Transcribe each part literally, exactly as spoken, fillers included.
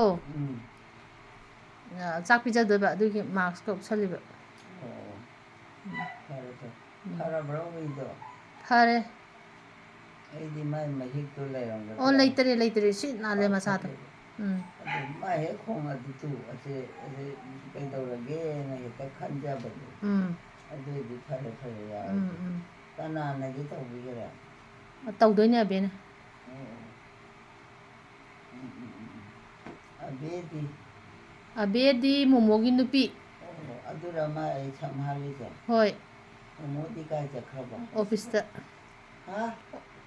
ꯎꯝ꯫ ꯑ, ꯆꯥꯛ ꯄꯤꯖꯗꯣꯏꯕ, ꯑꯗꯨꯒꯤ mask ꯀ ꯎꯞꯁꯜꯂꯤꯕ꯫ ꯑꯣ꯫ ꯐꯔꯦ, ꯐꯔꯦ꯫ ꯎꯝ꯫ ꯐꯔꯕ꯭ꯔꯣ ꯍꯨꯏꯗꯣ? ꯐꯔꯦ꯫ ꯑꯩꯗꯤ ꯃꯥꯏ ꯃꯍꯤꯛꯇꯣ ꯂꯩꯔꯝꯒꯗ꯭ꯔꯥ? ꯑꯣ, ꯂꯩꯇꯔꯦ, ꯂꯩꯇꯔꯦ꯫ ꯁꯤ ꯅꯥꯜꯂꯦ ꯄꯥꯛ ꯃꯁꯥꯗꯣ꯫ ꯐꯠꯇꯦꯕ꯫ ꯎꯝ꯫ ꯑꯗꯨ ꯃꯥ ꯍꯦꯛ ꯈꯣꯡꯉꯗꯤ ꯇꯨ, ꯑꯁꯤ, ꯑꯁꯤ ꯀꯩꯗꯧꯔꯒꯦꯅ ꯍꯦꯛꯇ ꯈꯟꯖꯕꯗꯣ꯫ ꯎꯝ꯫ ꯑꯗꯨꯏꯗꯤ ꯐꯔꯦ, ꯐꯔꯦ, ꯌꯥꯔꯦ꯫ ꯎꯝ, ꯎꯝ꯫ ꯀꯅꯥꯅꯗꯤ ꯇꯧꯕꯤꯒꯔꯦ? ꯇꯧꯗꯣꯏꯅꯦ ꯑꯕꯦꯅ꯫ ꯑꯣ, ꯑꯣ꯫ ꯎꯝ, ꯎꯝ, ꯎꯝ, ꯎꯝ꯫ ꯑꯕꯦꯗꯤ? ꯑꯕꯦꯗꯤ ꯃꯣꯃꯣꯒꯤ ꯅꯨꯄꯤ꯫ ꯑꯣ, ꯑꯗꯨꯔ ꯃꯥ ꯑꯩ ꯁꯝ ꯍꯥꯠꯂꯤꯁꯦ? ꯍꯣꯏ꯫ ꯃꯣꯃꯣꯗꯤ ꯀꯥꯏ ꯆꯠꯈ꯭ꯔꯕ? ꯑꯣꯐꯤꯁꯇ꯫ ꯍꯥ?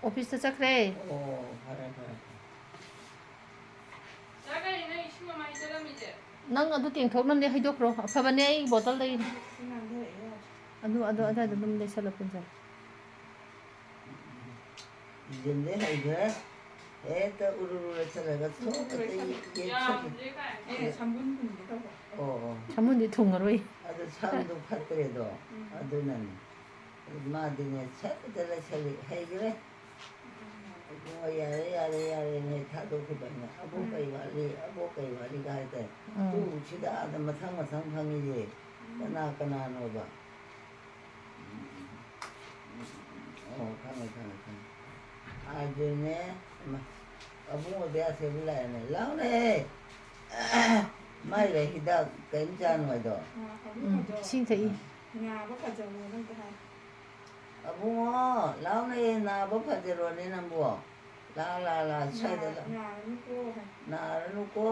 ꯑꯣꯐꯤꯁꯇ ꯆꯠꯈ꯭ꯔꯦ꯫ ꯑꯣ, ꯐꯔꯦ, ꯐꯔꯦ, ꯐꯔꯦ꯫ ꯅꯪ ꯑꯗꯨ ꯇꯦꯡꯊꯣꯛꯅꯕꯅꯦ ꯍꯩꯗꯣꯛꯈ꯭ꯔꯣ꯫ ꯑꯐꯕꯅꯦ, ꯑꯩ ꯕꯣꯇꯜꯗꯒꯤꯅꯦ꯫ ꯑꯗꯨ, ꯑꯗꯨ ꯑꯗꯨꯋꯥꯏꯗ ꯑꯗꯨꯝ ꯂꯩꯁꯜꯂꯣ, ꯄꯨꯟꯁꯤꯜꯂꯣ꯫ ꯌꯦꯟꯗꯦ ꯍꯩꯈ꯭ꯔꯦ꯫ ꯍꯦꯛꯇ ꯎꯔꯨ ꯎꯔꯨ ꯂꯩꯁꯜꯂꯒ ꯊꯣꯛ ꯑꯇꯩ ꯌꯦꯛꯁꯜꯂꯤ꯫ ꯌꯥꯝꯗ꯭ꯔꯦ ꯀꯥꯏꯅ꯫ ꯑꯦ, ꯁꯝꯕꯨꯟ ꯄꯨꯟꯒꯦ ꯇꯧꯕ꯫ ꯑꯣ, ꯑꯣ꯫ ꯁꯝꯕꯨꯟꯗꯤ ꯊꯨꯡꯉꯔꯣꯏ꯫ ꯑꯗꯨ ꯁꯝꯗꯨ ꯐꯠꯇ꯭ꯔꯦꯗꯣ꯫ ꯎꯝ꯫ ꯑꯗꯨꯅꯅꯤ꯫ ꯑꯗꯨ ꯃꯥꯗꯤꯅꯦ, ꯁꯠ ꯍꯦꯛꯇ ꯂꯩꯁꯜꯂꯤ꯫ ꯍꯩꯈ꯭ꯔꯦ꯫ ꯎꯝ꯫ ꯏꯕꯨꯡꯉꯣ, ꯌꯥꯔꯦ, ꯌꯥꯔꯦ, ꯌꯥꯔꯦ, ꯅꯣꯏ ꯊꯥꯗꯣꯛꯈꯤꯕ ꯑꯩꯅ꯫ ꯑꯕꯣꯛ ꯎꯝ꯫ ꯀꯩ ꯋꯥꯠꯂꯤ? ꯑꯕꯣꯛ ꯀꯩ ꯋꯥꯠꯂꯤꯒ ꯍꯥꯏ ꯇꯥꯏ꯫ ꯎꯝ꯫ ꯇꯨ ꯁꯤꯗ ꯑꯥꯗ ꯃꯊꯪ ꯃꯊꯪ ꯐꯪꯉꯤꯁꯦ꯫ ꯎꯝ꯫ ꯀꯅꯥ ꯀꯅꯥꯅꯣꯕ? ꯑꯣ, ꯈꯪꯉꯦ, ꯈꯪꯉꯦ, ꯈꯪꯉꯦ꯫ ꯑꯗꯨꯅꯦ, ꯏꯃꯥ, ꯑꯕꯨꯡꯉꯣꯗꯤ ꯑꯁꯦꯕ ꯂꯥꯛꯑꯦꯅꯦ꯫ ꯂꯥꯎꯅꯦ! ꯃꯥꯏꯗ ꯍꯤꯗꯥꯛ ꯀꯔꯤꯝ ꯆꯥꯅꯨ ꯍꯥꯏꯗꯣ꯫ ꯎꯝ, ꯏꯁꯤꯡ ꯊꯛꯏ꯫ ꯅꯥꯕ ꯐꯖꯧꯋꯣꯅ ꯑꯝꯇ ꯍꯥꯏ꯫ ꯑꯕꯨꯡꯉꯣ, ꯂꯥꯎꯅꯦ, ꯅꯥꯕ ꯐꯖꯔꯣꯅꯦ ꯅꯪꯕꯨ꯫ ꯂꯥ, ꯂꯥ, ꯂꯥ, ꯁ꯭ꯋꯥꯏꯗ ꯂꯥ꯫ ꯅꯥꯔꯅꯨꯀꯣ ꯍꯥꯏ꯫ ꯅꯥꯔꯅꯨꯀꯣ꯫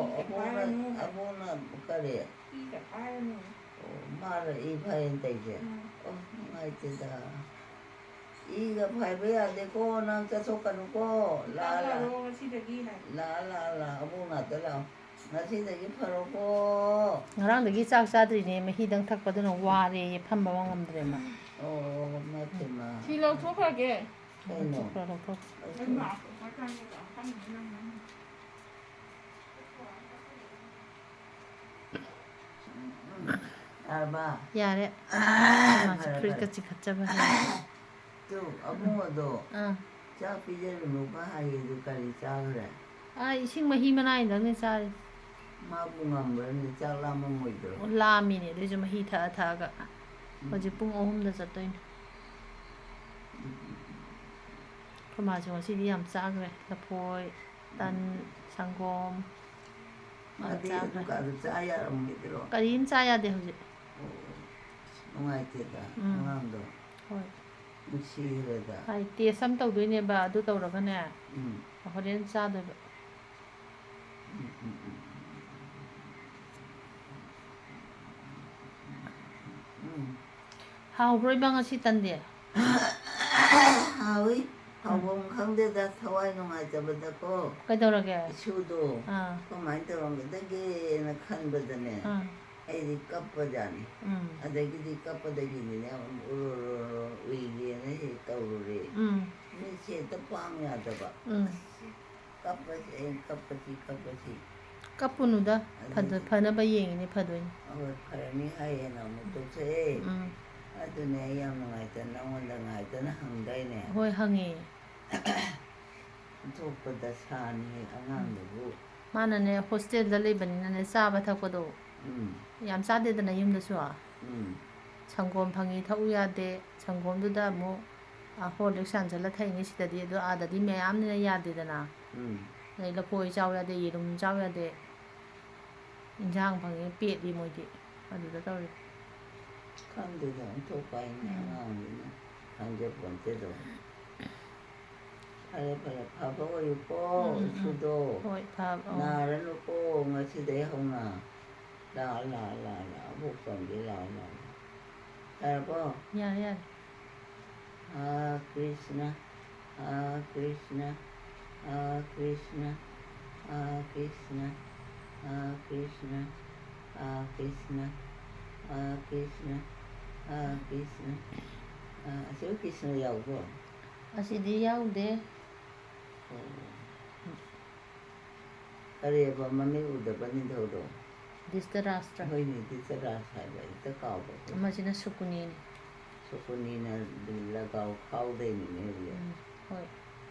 ꯏꯒ ꯑꯕꯣꯛꯅ, ꯐꯥꯏꯔꯅꯨ ꯍꯥꯏ꯫ ꯑꯕꯣꯛꯅ ꯀꯔꯤ? ꯏꯒ ꯐꯥꯏꯔꯅꯨ꯫ ꯑꯣ, ꯃꯥꯔ ꯏ ꯐꯥꯏꯌꯦꯅ ꯇꯧꯔꯤꯁꯦ? ꯎꯝ꯫ ꯑꯣ, ꯅꯨꯡꯉꯥꯏꯇꯦꯗ꯫ ꯏꯒ ꯐꯥꯏꯕ ꯌꯥꯗꯦꯀꯣ, ꯅꯪ ꯆꯠꯊꯣꯛꯀꯅꯨꯀꯣ꯫ ꯂꯥ, ꯂꯥ꯫ ꯆꯠꯂꯔꯣ ꯉꯁꯤꯗꯒꯤ ꯍꯥꯏ꯫ ꯂꯥ, ꯂꯥ, ꯂꯥ, ꯑꯕꯣꯛ ꯅꯥꯛꯇ ꯂꯥꯛꯑꯣ꯫ ꯉꯁꯤꯗꯒꯤ ꯐꯔꯣꯀꯣ꯫ ꯉꯔꯥꯡꯗꯒꯤ ꯆꯥꯛ ꯆꯥꯗ꯭ꯔꯤꯅꯦ, ꯃꯍꯤꯗꯪ ꯊꯛꯄꯗꯨꯅ ꯋꯥꯔꯦꯌꯦ, ꯐꯝꯕ ꯉꯝꯗ꯭ꯔꯦ ꯃꯥ꯫ ꯑꯣ, ꯃꯥ ꯄꯦꯝꯃ꯫ ꯁꯤ ꯂꯧꯊꯣꯛꯈ꯭ꯔꯒꯦ꯫ ꯀꯩꯅꯣ? ꯂꯧꯊꯣꯛꯈ꯭ꯔꯣ, ꯂꯧꯊꯣꯛꯈ꯭ꯔꯣ꯫ ꯂꯧꯊꯣꯛꯈ꯭ꯔꯣ꯫ ꯌꯥꯔꯕ? ꯌꯥꯔꯦ꯫ ꯃꯥꯁꯨ ꯐꯔꯦ, ꯐꯨꯔꯤꯠꯀ ꯐꯔꯦ꯫ ꯆꯤꯡꯈꯠꯆꯕ ꯍꯩꯔꯦ꯫ ꯇꯨ, ꯑꯕꯨꯡꯉꯣꯗꯣ ꯑꯥ꯫ ꯆꯥꯛ ꯄꯤꯖꯔꯨꯅꯨꯒ ꯍꯥꯏꯌꯦ, ꯑꯗꯨ ꯀꯔꯤ ꯆꯥꯈ꯭ꯔꯦ? ꯑꯥ, ꯏꯁꯤꯡ ꯃꯍꯤ ꯃꯅꯥꯏꯗꯪꯅꯦ ꯆꯥꯔꯤ꯫ ꯃꯥꯕꯨ ꯉꯝꯕ꯭ꯔꯅꯦ? ꯆꯥꯛ ꯂꯥꯝꯃꯝꯃꯣꯏꯗ꯭ꯔꯣ? ꯂꯥꯝꯃꯤꯅꯦ, ꯑꯗꯨꯏꯁꯨ ꯃꯍꯤ ꯊꯛꯑ ꯊꯛꯑꯒ꯫ ꯍꯧꯖꯤꯛ ꯄꯨꯡ ꯑꯍꯨꯝꯗ ꯆꯠꯇꯣꯏꯅꯦ꯫ ꯑꯩꯈꯣꯏ ꯃꯥꯁꯨ ꯉꯁꯤꯗꯤ ꯌꯥꯝ ꯆꯥꯈ꯭ꯔꯦ꯫ ꯂꯐꯣꯏ, ꯇꯟ, ꯁꯪꯒꯣꯝ꯫ ꯌꯥꯝ ꯃꯥꯗꯤ ꯆꯥꯈ꯭ꯔꯦ꯫ ꯑꯗꯨꯀꯥꯟꯗ ꯆꯥ ꯌꯥꯔꯝꯃꯣꯏꯗ꯭ꯔꯣ? ꯀꯔꯤꯝ ꯆꯥ ꯌꯥꯗꯦ ꯍꯧꯖꯤꯛ꯫ ꯑꯣ, ꯑꯁ, ꯅꯨꯡꯉꯥꯏꯇꯦꯗ ꯎꯝ꯫ ꯑꯉꯥꯡꯗꯣ꯫ ꯍꯣꯏ꯫ ꯅꯨꯡꯁꯤꯈ꯭ꯔꯦꯗ꯫ ꯍꯥꯏ, ꯇꯦꯁ ꯑꯃ ꯇꯧꯗꯣꯏꯅꯦꯕ, ꯑꯗꯨ ꯇꯧꯔꯒꯅꯦ꯫ ꯎꯝ꯫ ꯍꯣꯔꯦꯟ ꯆꯥꯗꯣꯏꯕ꯫ ꯎꯝ, ꯎꯝ, ꯎꯝ꯫ ꯎꯝ꯫ ꯍꯥꯎꯕ꯭ꯔꯣ ꯏꯃꯥ ꯉꯁꯤ ꯇꯟꯗꯤ? ꯍꯥꯎꯏ꯫ ꯍꯥꯎꯐꯝ ꯈꯪꯗꯦꯗ, ꯊꯋꯥꯏ ꯅꯨꯡꯉꯥꯏꯇꯕꯗꯀꯣ꯫ ꯀꯩꯗꯧꯔꯒꯦ? ꯏꯁꯨꯗꯣ ꯑꯥ꯫ ꯀꯃꯥꯏꯅ ꯇꯧꯔꯝꯒꯗꯒꯦꯅ ꯈꯟꯕꯗꯅꯦ꯫ ꯑꯥ꯫ ꯑꯩꯗꯤ ꯀꯞꯄꯖꯥꯠꯅꯤ꯫ ꯎꯝ꯫ ꯑꯗꯒꯤꯗꯤ ꯀꯞꯄꯗꯒꯤꯗꯤꯅꯦ, ꯑꯃꯨꯛ ꯎꯔꯨ ꯎꯔꯨ ꯎꯔꯨ ꯎꯏꯒꯦꯅ ꯍꯦꯛ ꯇꯧꯔꯨꯔꯦ꯫ ꯎꯝ꯫ ꯃꯤꯠꯁꯦ ꯍꯦꯛꯇ ꯄꯥꯡ ꯌꯥꯗꯕ꯫ ꯎꯝ꯫ ꯀꯞꯄꯁꯤ, ꯑꯩ ꯀꯞꯄꯁꯤ, ꯀꯞꯄꯁꯤ꯫ ꯀꯞꯄꯨꯅꯨꯗ, ꯑꯗꯨꯗꯤ ꯐꯗ-, ꯐꯅꯕ ꯌꯦꯡꯉꯤꯅꯦ, ꯐꯗꯣꯏꯅꯤ꯫ ꯑꯍꯣꯏ, ꯐꯔꯅꯤ ꯍꯥꯏꯌꯦꯅ ꯑꯃꯨꯛ ꯇꯣꯛꯊꯣꯛꯑꯦ꯫ ꯎꯝ꯫ ꯑꯗꯨꯅꯦ ꯑꯩ ꯌꯥꯝ ꯅꯨꯡꯉꯥꯏꯇꯅ ꯅꯉꯣꯟꯗ ꯉꯥꯏꯇꯅ ꯍꯪꯗꯥꯏꯅꯦ? ꯍꯣꯏ, ꯍꯪꯉꯦ꯫ ꯑꯣꯟꯊꯣꯛꯄ ꯗꯁꯥꯅꯤꯍꯦ ꯑꯉꯥꯡꯗꯨꯕꯨ꯫ ꯃꯥꯅꯅꯦ, ꯍꯣꯁꯇꯦꯜꯗ ꯂꯩꯕꯅꯤꯅꯅꯦ, ꯆꯥꯕ ꯊꯛꯄꯗꯣ ꯎꯝ꯫ ꯌꯥꯝ ꯆꯥꯗꯦꯗꯅ ꯌꯨꯝꯗꯁꯨ꯫ ꯎꯝ꯫ ꯁꯪꯒꯣꯝ ꯐꯪꯉꯤ, ꯊꯛꯎ ꯌꯥꯗꯦ꯫ ꯁꯪꯒꯣꯝꯗꯨꯗ ꯑꯃꯨꯛ, ꯑ, ꯍꯣꯔꯂꯤꯛꯁ ꯌꯥꯟꯁꯤꯜꯂ ꯊꯛꯏꯅꯤ ꯁꯤꯗꯗꯤ꯫ ꯑꯗꯣ ꯑꯥꯗꯗꯤ ꯃꯌꯥꯝꯅꯤꯅ ꯌꯥꯗꯦꯗꯅ꯫ ꯎꯝ꯫ ꯑꯗꯩ ꯂꯐꯣꯏ ꯆꯥꯎ ꯌꯥꯗꯦ, ꯌꯦꯔꯨꯝ ꯆꯥꯎ ꯌꯥꯗꯦ꯫ ꯏꯟꯖꯥꯡ ꯐꯪꯉꯤ, ꯄꯦꯠꯂꯤ ꯃꯣꯏꯗꯤ꯫ ꯑꯗꯨꯗ ꯇꯧꯔꯤ꯫ ꯈꯪꯗꯦꯗ, ꯑꯣꯟꯊꯣꯛꯄ ꯍꯥꯏꯅꯦ ꯎꯝ꯫ ꯑꯉꯥꯡꯅꯤꯅ ꯈꯪꯖꯄꯣꯟꯇꯦꯗꯣ꯫ ꯐꯔꯦ, ꯐꯔꯦ, ꯐꯕ ꯑꯣꯏꯌꯨꯀꯣ, ꯎꯝ, ꯎꯝ, ꯎꯝ꯫ ꯏꯁꯨꯗꯣ꯫ ꯍꯣꯏ, ꯐꯕ, ꯑꯣ꯫ ꯅꯥꯔꯅꯨꯀꯣ, ꯉꯁꯤꯗꯩ ꯍꯧꯅ꯫ ꯂꯥꯛꯑꯣ, ꯂꯥꯛꯑꯣ, ꯂꯥꯛꯑꯣ, ꯂꯥꯛꯑꯣ, ꯑꯕꯣꯛ ꯆꯪꯒꯦ, ꯂꯥꯛꯑꯣ, ꯂꯥꯛꯑꯣ꯫ ꯌꯥꯔꯕꯣ? ꯌꯥꯔꯦ, ꯌꯥꯔꯦ꯫ ꯍꯥ ꯀ꯭ꯔꯤꯁꯅ, ꯍꯥ ꯀ꯭ꯔꯤꯁꯅ, ꯍꯥ ꯀ꯭ꯔꯤꯁꯅ, ꯍꯥ ꯀ꯭ꯔꯤꯁꯅ, ꯍꯥ ꯀ꯭ꯔꯤꯁꯅ, ꯍꯥ ꯀ꯭ꯔꯤꯁꯅ, ꯍꯥ ꯀ꯭ꯔꯤꯁꯅ, ꯍꯥ ꯀ꯭ꯔꯤꯁꯅ꯫ ꯑ, ꯑꯁꯤꯕꯨ ꯀ꯭ꯔꯤꯁꯅ ꯌꯥꯎꯕ꯭ꯔꯣ? ꯑꯁꯤꯗꯤ ꯌꯥꯎꯗꯦ꯫ ꯑꯣ꯫ ꯀꯔꯤꯕ ꯃꯃꯤꯡ ꯎꯗꯕ ꯅꯤꯡꯊꯧꯗꯣ? ꯙ꯭ꯔꯤꯇꯔꯥꯁꯇ꯭ꯔ꯫ ꯍꯣꯏꯅꯦ, ꯙ꯭ꯔꯤꯇꯔꯥꯁꯇ꯭ꯔ ꯍꯥꯏꯕ, ꯍꯦꯛꯇ ꯀꯥꯎꯕ꯫ ꯑꯃꯁꯤꯅ ꯁꯨꯀꯨꯅꯤꯅꯤ꯫ ꯁꯨꯀꯨꯅꯤꯅ ꯂꯒꯥꯎ ꯈꯥꯎꯗꯣꯏꯅꯤꯅꯦ ꯍꯧꯖꯤꯛ꯫ ꯎꯝ, ꯍꯣꯏ꯫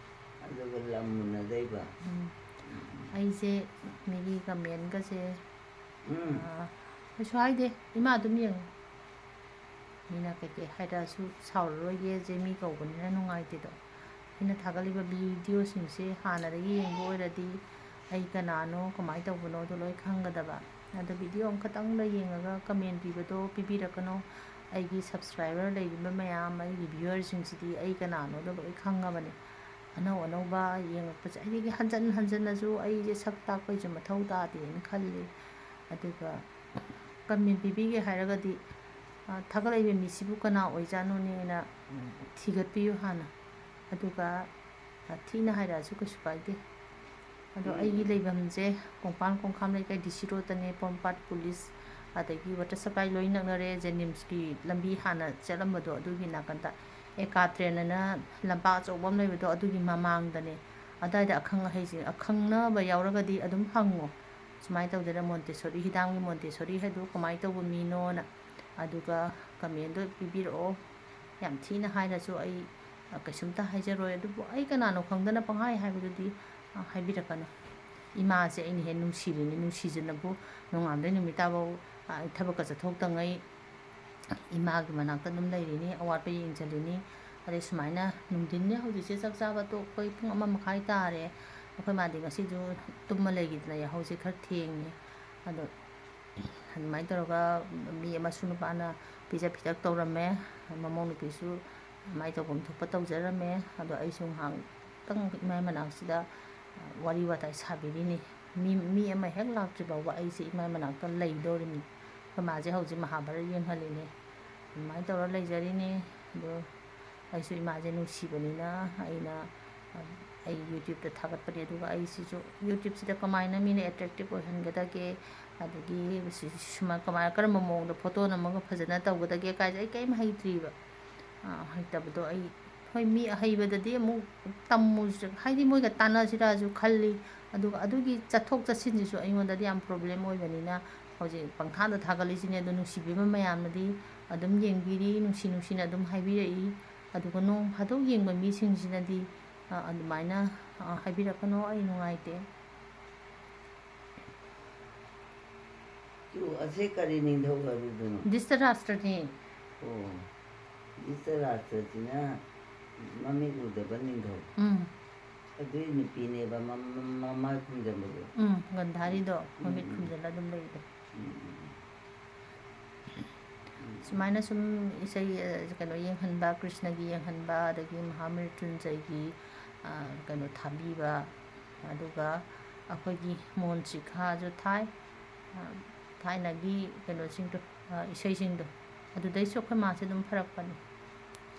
ꯑꯗꯨꯒ ꯂꯝ ꯃꯨꯟꯅꯗꯣꯏꯕ꯫ ꯎꯝ꯫ ꯑꯩꯁꯦ ꯃꯤꯒꯤ ꯀꯃꯦꯟꯒꯁꯦ, ꯎꯝ꯫ ꯑꯥ, ꯀꯩꯁꯨ ꯍꯥꯏꯗꯦ, ꯏꯃꯥ ꯑꯗꯨꯝ ꯌꯦꯡꯉꯨ꯫ ꯃꯤꯅ ꯀꯩꯀꯩ ꯍꯥꯏꯔꯛꯑꯁꯨ ꯁꯥꯎꯔꯔꯣꯏꯒꯦ, ꯖꯦꯃꯤ ꯀꯧꯕꯅꯤꯅ ꯅꯨꯡꯉꯥꯏꯇꯦꯗꯣ꯫ ꯑꯩꯅ ꯊꯥꯒꯠꯂꯤꯕ ꯚꯤꯗꯤꯑꯣꯁꯤꯡꯁꯦ ꯍꯥꯟꯅꯗꯒꯤ ꯌꯦꯡꯕ ꯑꯣꯏꯔꯗꯤ ꯑꯩ ꯀꯅꯥꯅꯣ, ꯀꯃꯥꯏꯅ ꯇꯧꯕꯅꯣꯗꯣ ꯂꯣꯏ ꯈꯪꯒꯗꯕ꯫ ꯑꯗꯣ ꯚꯤꯗꯤꯑꯣ ꯑꯃꯈꯛꯇꯪꯗ ꯌꯦꯡꯉꯒ ꯀꯃꯦꯟ ꯄꯤꯕꯗꯣ ꯄꯤꯕꯤꯔꯛꯀꯅꯣ꯫ ꯑꯩꯒꯤ ꯁꯕꯁꯀ꯭ꯔꯥꯏꯕꯔ ꯂꯩꯔꯤꯕ ꯃꯌꯥꯝ, ꯑꯩꯒꯤ ꯚ꯭ꯌꯨꯋꯔꯁꯤꯡꯁꯤꯗꯤ ꯑꯩ ꯀꯅꯥꯅꯣꯗꯣ ꯂꯣꯏ ꯈꯪꯉꯕꯅꯤ꯫ ꯑꯅꯧ ꯑꯅꯧꯕ ꯌꯦꯡꯉꯛꯄꯁꯦ, ꯑꯩꯗꯤ ꯍꯟꯖꯟ ꯍꯟꯖꯟꯅꯁꯨ ꯑꯩꯁꯦ ꯁꯛ ꯇꯥꯛꯄꯩꯁꯨ ꯃꯊꯧ ꯇꯥꯗꯦꯅ ꯈꯜꯂꯤ꯫ ꯑꯗꯨꯒ ꯀꯃꯦꯟ ꯄꯤꯕꯤꯒꯦ ꯍꯥꯏꯔꯒꯗꯤ, ꯑ, ꯊꯥꯒꯠꯂꯛꯏꯕ ꯃꯤꯁꯤꯕꯨ ꯀꯅꯥ ꯑꯣꯏꯖꯥꯠꯅꯣꯅꯦꯅ, ꯎꯝ, ꯊꯤꯒꯠꯄꯤꯌꯨ ꯍꯥꯟꯅ꯫ ꯑꯗꯨꯒ, ꯑ, ꯊꯤꯅ ꯍꯥꯏꯔꯛꯑꯁꯨ ꯀꯩꯁꯨ ꯀꯥꯏꯗꯦ꯫ ꯑꯗꯣ ꯎꯝ꯫ ꯑꯩꯒꯤ ꯂꯩꯐꯝꯁꯦ ꯀꯣꯡꯄꯥꯟ ꯀꯣꯡꯈꯥꯝ ꯂꯩꯀꯥꯏ ꯗꯤ ꯁꯤ ꯔꯣꯗꯇꯅꯦ, ꯄꯣꯔꯣꯝꯄꯥꯠ ꯄꯨꯂꯤꯁ, ꯑꯗꯒꯤ ꯋꯥꯇꯔ ꯁꯄ꯭ꯂꯥꯏ ꯂꯣꯏ ꯅꯛꯅꯔꯦ, ꯖꯦꯅꯤꯝꯁꯀꯤ ꯂꯝꯕꯤ ꯍꯥꯟꯅ ꯆꯠꯂꯝꯕꯗꯣ ꯑꯗꯨꯒꯤ ꯅꯥꯀꯟꯗ ꯑꯦꯀꯥꯇ꯭ꯔꯦꯟ ꯑꯅ ꯂꯝꯄꯥꯛ ꯑꯆꯧꯕ ꯑꯃ ꯂꯩꯕꯗꯣ ꯑꯗꯨꯒꯤ ꯃꯃꯥꯡꯗꯅꯦ꯫ ꯑꯗꯥꯏꯗ ꯑꯈꯪ ꯑꯍꯩꯁꯤꯡ, ꯑꯈꯪꯅꯕ ꯌꯥꯎꯔꯒꯗꯤ ꯑꯗꯨꯝ ꯍꯪꯉꯣ꯫ ꯁꯨꯃꯥꯏꯅ ꯇꯧꯗꯅ ꯃꯣꯟꯇꯦꯁꯣꯔꯤ, ꯍꯤꯗꯥꯡꯒꯤ ꯃꯣꯟꯇꯦꯁꯣꯔꯤ ꯍꯥꯏꯗꯨ ꯀꯃꯥꯏꯅ ꯇꯧꯕ ꯃꯤꯅꯣꯅ꯫ ꯑꯗꯨꯒ ꯀꯃꯦꯟꯗꯣ ꯄꯤꯕꯤꯔꯛꯑꯣ꯫ ꯌꯥꯝ ꯊꯤꯅ ꯍꯥꯏꯔꯁꯨ ꯑꯩ, ꯑ, ꯀꯩꯁꯨꯝꯇ ꯍꯥꯏꯖꯔꯣꯏ꯫ ꯑꯗꯨꯕꯨ ꯑꯩ ꯀꯅꯥꯅꯣ ꯈꯪꯗꯅ ꯄꯪꯍꯥꯏ ꯍꯥꯏꯕꯗꯨꯗꯤ, ꯑ, ꯍꯥꯏꯕꯤꯔꯛꯀꯅꯨ꯫ ꯏꯃꯥꯁꯦ ꯑꯩꯅ ꯍꯦꯟꯅ ꯅꯨꯡꯁꯤꯔꯤꯅꯤ꯫ ꯅꯨꯡꯁꯤꯖꯅꯕꯨ ꯅꯣꯡꯉꯥꯟꯕꯗꯩ ꯅꯨꯃꯤꯠ ꯇꯥꯕꯧ, ꯑ, ꯊꯕꯛꯀ ꯆꯠꯊꯣꯛꯇꯉꯩ ꯏꯃꯥꯒꯤ ꯃꯅꯥꯛꯇ ꯑꯗꯨꯝ ꯂꯩꯔꯤꯅꯤ, ꯑꯋꯥꯠꯄ ꯌꯦꯡꯁꯤꯜꯂꯤꯅꯤ꯫ ꯑꯗꯩ ꯁꯨꯃꯥꯏꯅ ꯅꯨꯡꯊꯤꯟꯅꯦ ꯍꯧꯖꯤꯛꯁꯦ, ꯆꯥꯛ ꯆꯥꯕ ꯇꯣꯛꯄꯩ ꯄꯨꯡ ꯑꯃ ꯃꯈꯥꯏ ꯇꯥꯔꯦ꯫ ꯑꯩꯈꯣꯏ ꯃꯥꯗꯤ ꯉꯁꯤꯁꯨ ꯇꯨꯝꯃ ꯂꯩꯈꯤꯗꯅ ꯌꯥꯍꯧꯁꯦ ꯈꯔ ꯊꯦꯡꯉꯦ꯫ ꯑꯗꯣ ꯑꯗꯨꯃꯥꯏꯅ ꯇꯧꯔꯒ ꯃꯤ ꯑꯃꯁꯨ ꯅꯨꯄꯥꯅ ꯄꯤꯖ ꯄꯤꯊꯛ ꯇꯧꯔꯝꯃꯦ꯫ ꯃꯃꯧ ꯅꯨꯄꯤꯁꯨ ꯃꯥꯏ ꯇꯧꯐꯝ ꯊꯣꯛꯄ ꯇꯧꯖꯔꯝꯃꯦ꯫ ꯑꯗꯣ ꯑꯩꯁꯨ ꯉꯥꯏꯍꯥꯛꯇꯪ ꯏꯃꯥꯏ ꯃꯅꯥꯛꯁꯤꯗ ꯋꯥꯔꯤ ꯋꯥꯇꯥꯏ ꯁꯥꯕꯤꯔꯤꯅꯤ꯫ ꯃꯤ, ꯃꯤ ꯑꯃ ꯍꯦꯛ ꯂꯥꯛꯇ꯭ꯔꯤ ꯐꯥꯎꯕ ꯑꯩꯁꯦ ꯏꯃꯥꯏ ꯃꯅꯥꯛꯇ ꯂꯩꯗꯧꯔꯤꯅꯤ꯫ ꯑꯩꯈꯣꯏ ꯃꯥꯁꯦ ꯍꯧꯖꯤꯛ ꯃꯍꯥꯚꯥꯔꯠ ꯌꯦꯡꯍꯜꯂꯤꯅꯦ꯫ ꯑꯗꯨꯃꯥꯏꯅ ꯇꯧꯔ ꯂꯩꯖꯔꯤꯅꯤ꯫ ꯑꯗꯣ ꯑꯩꯁꯨ ꯏꯃꯥꯁꯦ ꯅꯨꯡꯁꯤꯕꯅꯤꯅ ꯑꯩꯅ, ꯑꯩ YouTube-ꯇ ꯊꯥꯒꯠꯄꯅꯦ꯫ ꯑꯗꯨꯒ ꯑꯩꯁꯤꯁꯨ YouTube-ꯁꯤꯗ ꯀꯃꯥꯏꯅ ꯃꯤꯅ attractive ꯑꯣꯏꯍꯟꯒꯗꯒꯦ, ꯑꯗꯒꯤ ꯁꯤ-, ꯁꯨꯃꯥꯏ-, ꯀꯃꯥꯏ-, ꯀꯔꯝꯕ ꯃꯑꯣꯡꯗ ꯐꯣꯇꯣ ꯅꯝꯃꯒ ꯐꯖꯅ ꯇꯧꯒꯗꯒꯦ ꯀꯥꯏꯁꯦ ꯑꯩ ꯀꯔꯤꯝ ꯍꯩꯇ꯭ꯔꯤꯕ꯫ ꯑ, ꯍꯩꯇꯕꯗꯣ ꯑꯩ, ꯍꯣꯏ, ꯃꯤ ꯑꯍꯩꯕꯗꯗꯤ ꯑꯃꯨꯛ ꯇꯝꯃꯨꯁꯤꯔ, ꯍꯥꯏꯗꯤ ꯃꯣꯏꯒ ꯇꯥꯟꯅꯁꯤꯔꯥꯁꯨ ꯈꯜꯂꯤ꯫ ꯑꯗꯨꯒ ꯑꯗꯨꯒꯤ ꯆꯠꯊꯣꯛ ꯆꯠꯁꯤꯟꯁꯤꯁꯨ ꯑꯩꯉꯣꯟꯗꯗꯤ ꯌꯥꯝ problem ꯑꯣꯏꯕꯅꯤꯅ ꯍꯧꯖꯤꯛ ꯄꯪꯊꯥꯗ ꯊꯥꯒꯠꯂꯤꯁꯤꯅꯦ꯫ ꯑꯗꯣ ꯅꯨꯡꯁꯤꯕꯤꯕ ꯃꯌꯥꯝꯅꯗꯤ ꯑꯗꯨꯝ ꯌꯦꯡꯕꯤꯔꯤ, ꯅꯨꯡꯁꯤ ꯅꯨꯡꯁꯤꯅ ꯑꯗꯨꯝ ꯍꯥꯏꯕꯤꯔꯛꯏ꯫ ꯑꯗꯨꯒ ꯅꯣꯡ ꯐꯥꯗꯣꯛ ꯌꯦꯡꯕ ꯃꯤꯁꯤꯡꯁꯤꯅꯗꯤ, ꯑ, ꯑꯗꯨꯃꯥꯏꯅ, ꯑ, ꯍꯥꯏꯕꯤꯔꯛꯀꯅꯣ, ꯑꯩ ꯅꯨꯡꯉꯥꯏꯇꯦ꯫ ꯇꯨ, ꯑꯁꯤ ꯀꯔꯤ ꯅꯤꯡꯊꯧ ꯑꯣꯏꯔꯤꯕꯅꯣ? ꯙ꯭ꯔꯤꯇꯔꯥꯁꯇ꯭ꯔꯅꯤ꯫ ꯑꯣ, ꯙ꯭ꯔꯤꯇꯔꯥꯁꯇ꯭ꯔꯁꯤꯅ ꯃꯃꯤꯠ ꯎꯗꯕ ꯅꯤꯡꯊꯧ꯫ ꯎꯝ꯫ ꯑꯗꯨꯏ ꯅꯨꯄꯤꯅꯦꯕ ꯃ-, ꯃ-, ꯃꯃꯥꯏ ꯈꯨꯝꯖꯟꯕꯗꯣ꯫ ꯎꯝ, ꯒꯟꯙꯥꯔꯤꯗꯣ ꯎꯝ, ꯃꯃꯤꯠ ꯎꯝ꯫ ꯈꯨꯝꯖꯜꯂ ꯑꯗꯨꯝ ꯂꯩꯕꯗꯣ꯫ ꯎꯝ, ꯎꯝ, ꯎꯝ꯫ ꯁꯨꯃꯥꯏꯅ ꯁꯨꯝ ꯏꯁꯩ, ꯑ, ꯀꯩꯅꯣ ꯌꯦꯡꯍꯟꯕ, ꯀ꯭ꯔꯤꯁꯅꯒꯤ ꯌꯦꯡꯍꯟꯕ, ꯑꯗꯒꯤ ꯃꯍꯥꯃ꯭ꯔꯤꯇ꯭ꯌꯨꯟꯖꯌꯒꯤ, ꯑ, ꯀꯩꯅꯣ ꯊꯥꯕꯤꯕ, ꯑꯗꯨꯒ ꯑꯩꯈꯣꯏꯒꯤ ꯃꯣꯟ ꯁꯤꯈꯥꯁꯨ ꯊꯥꯏ꯫ ꯑ, ꯊꯥꯏꯅꯒꯤ ꯀꯩꯅꯣꯁꯤꯡꯗꯣ, ꯑ, ꯏꯁꯩꯁꯤꯡꯗꯣ, ꯑꯗꯨꯗꯩꯁꯨ ꯑꯩꯈꯣꯏ ꯃꯥꯁꯦ ꯑꯗꯨꯝ ꯐꯔꯛꯄꯅꯤ꯫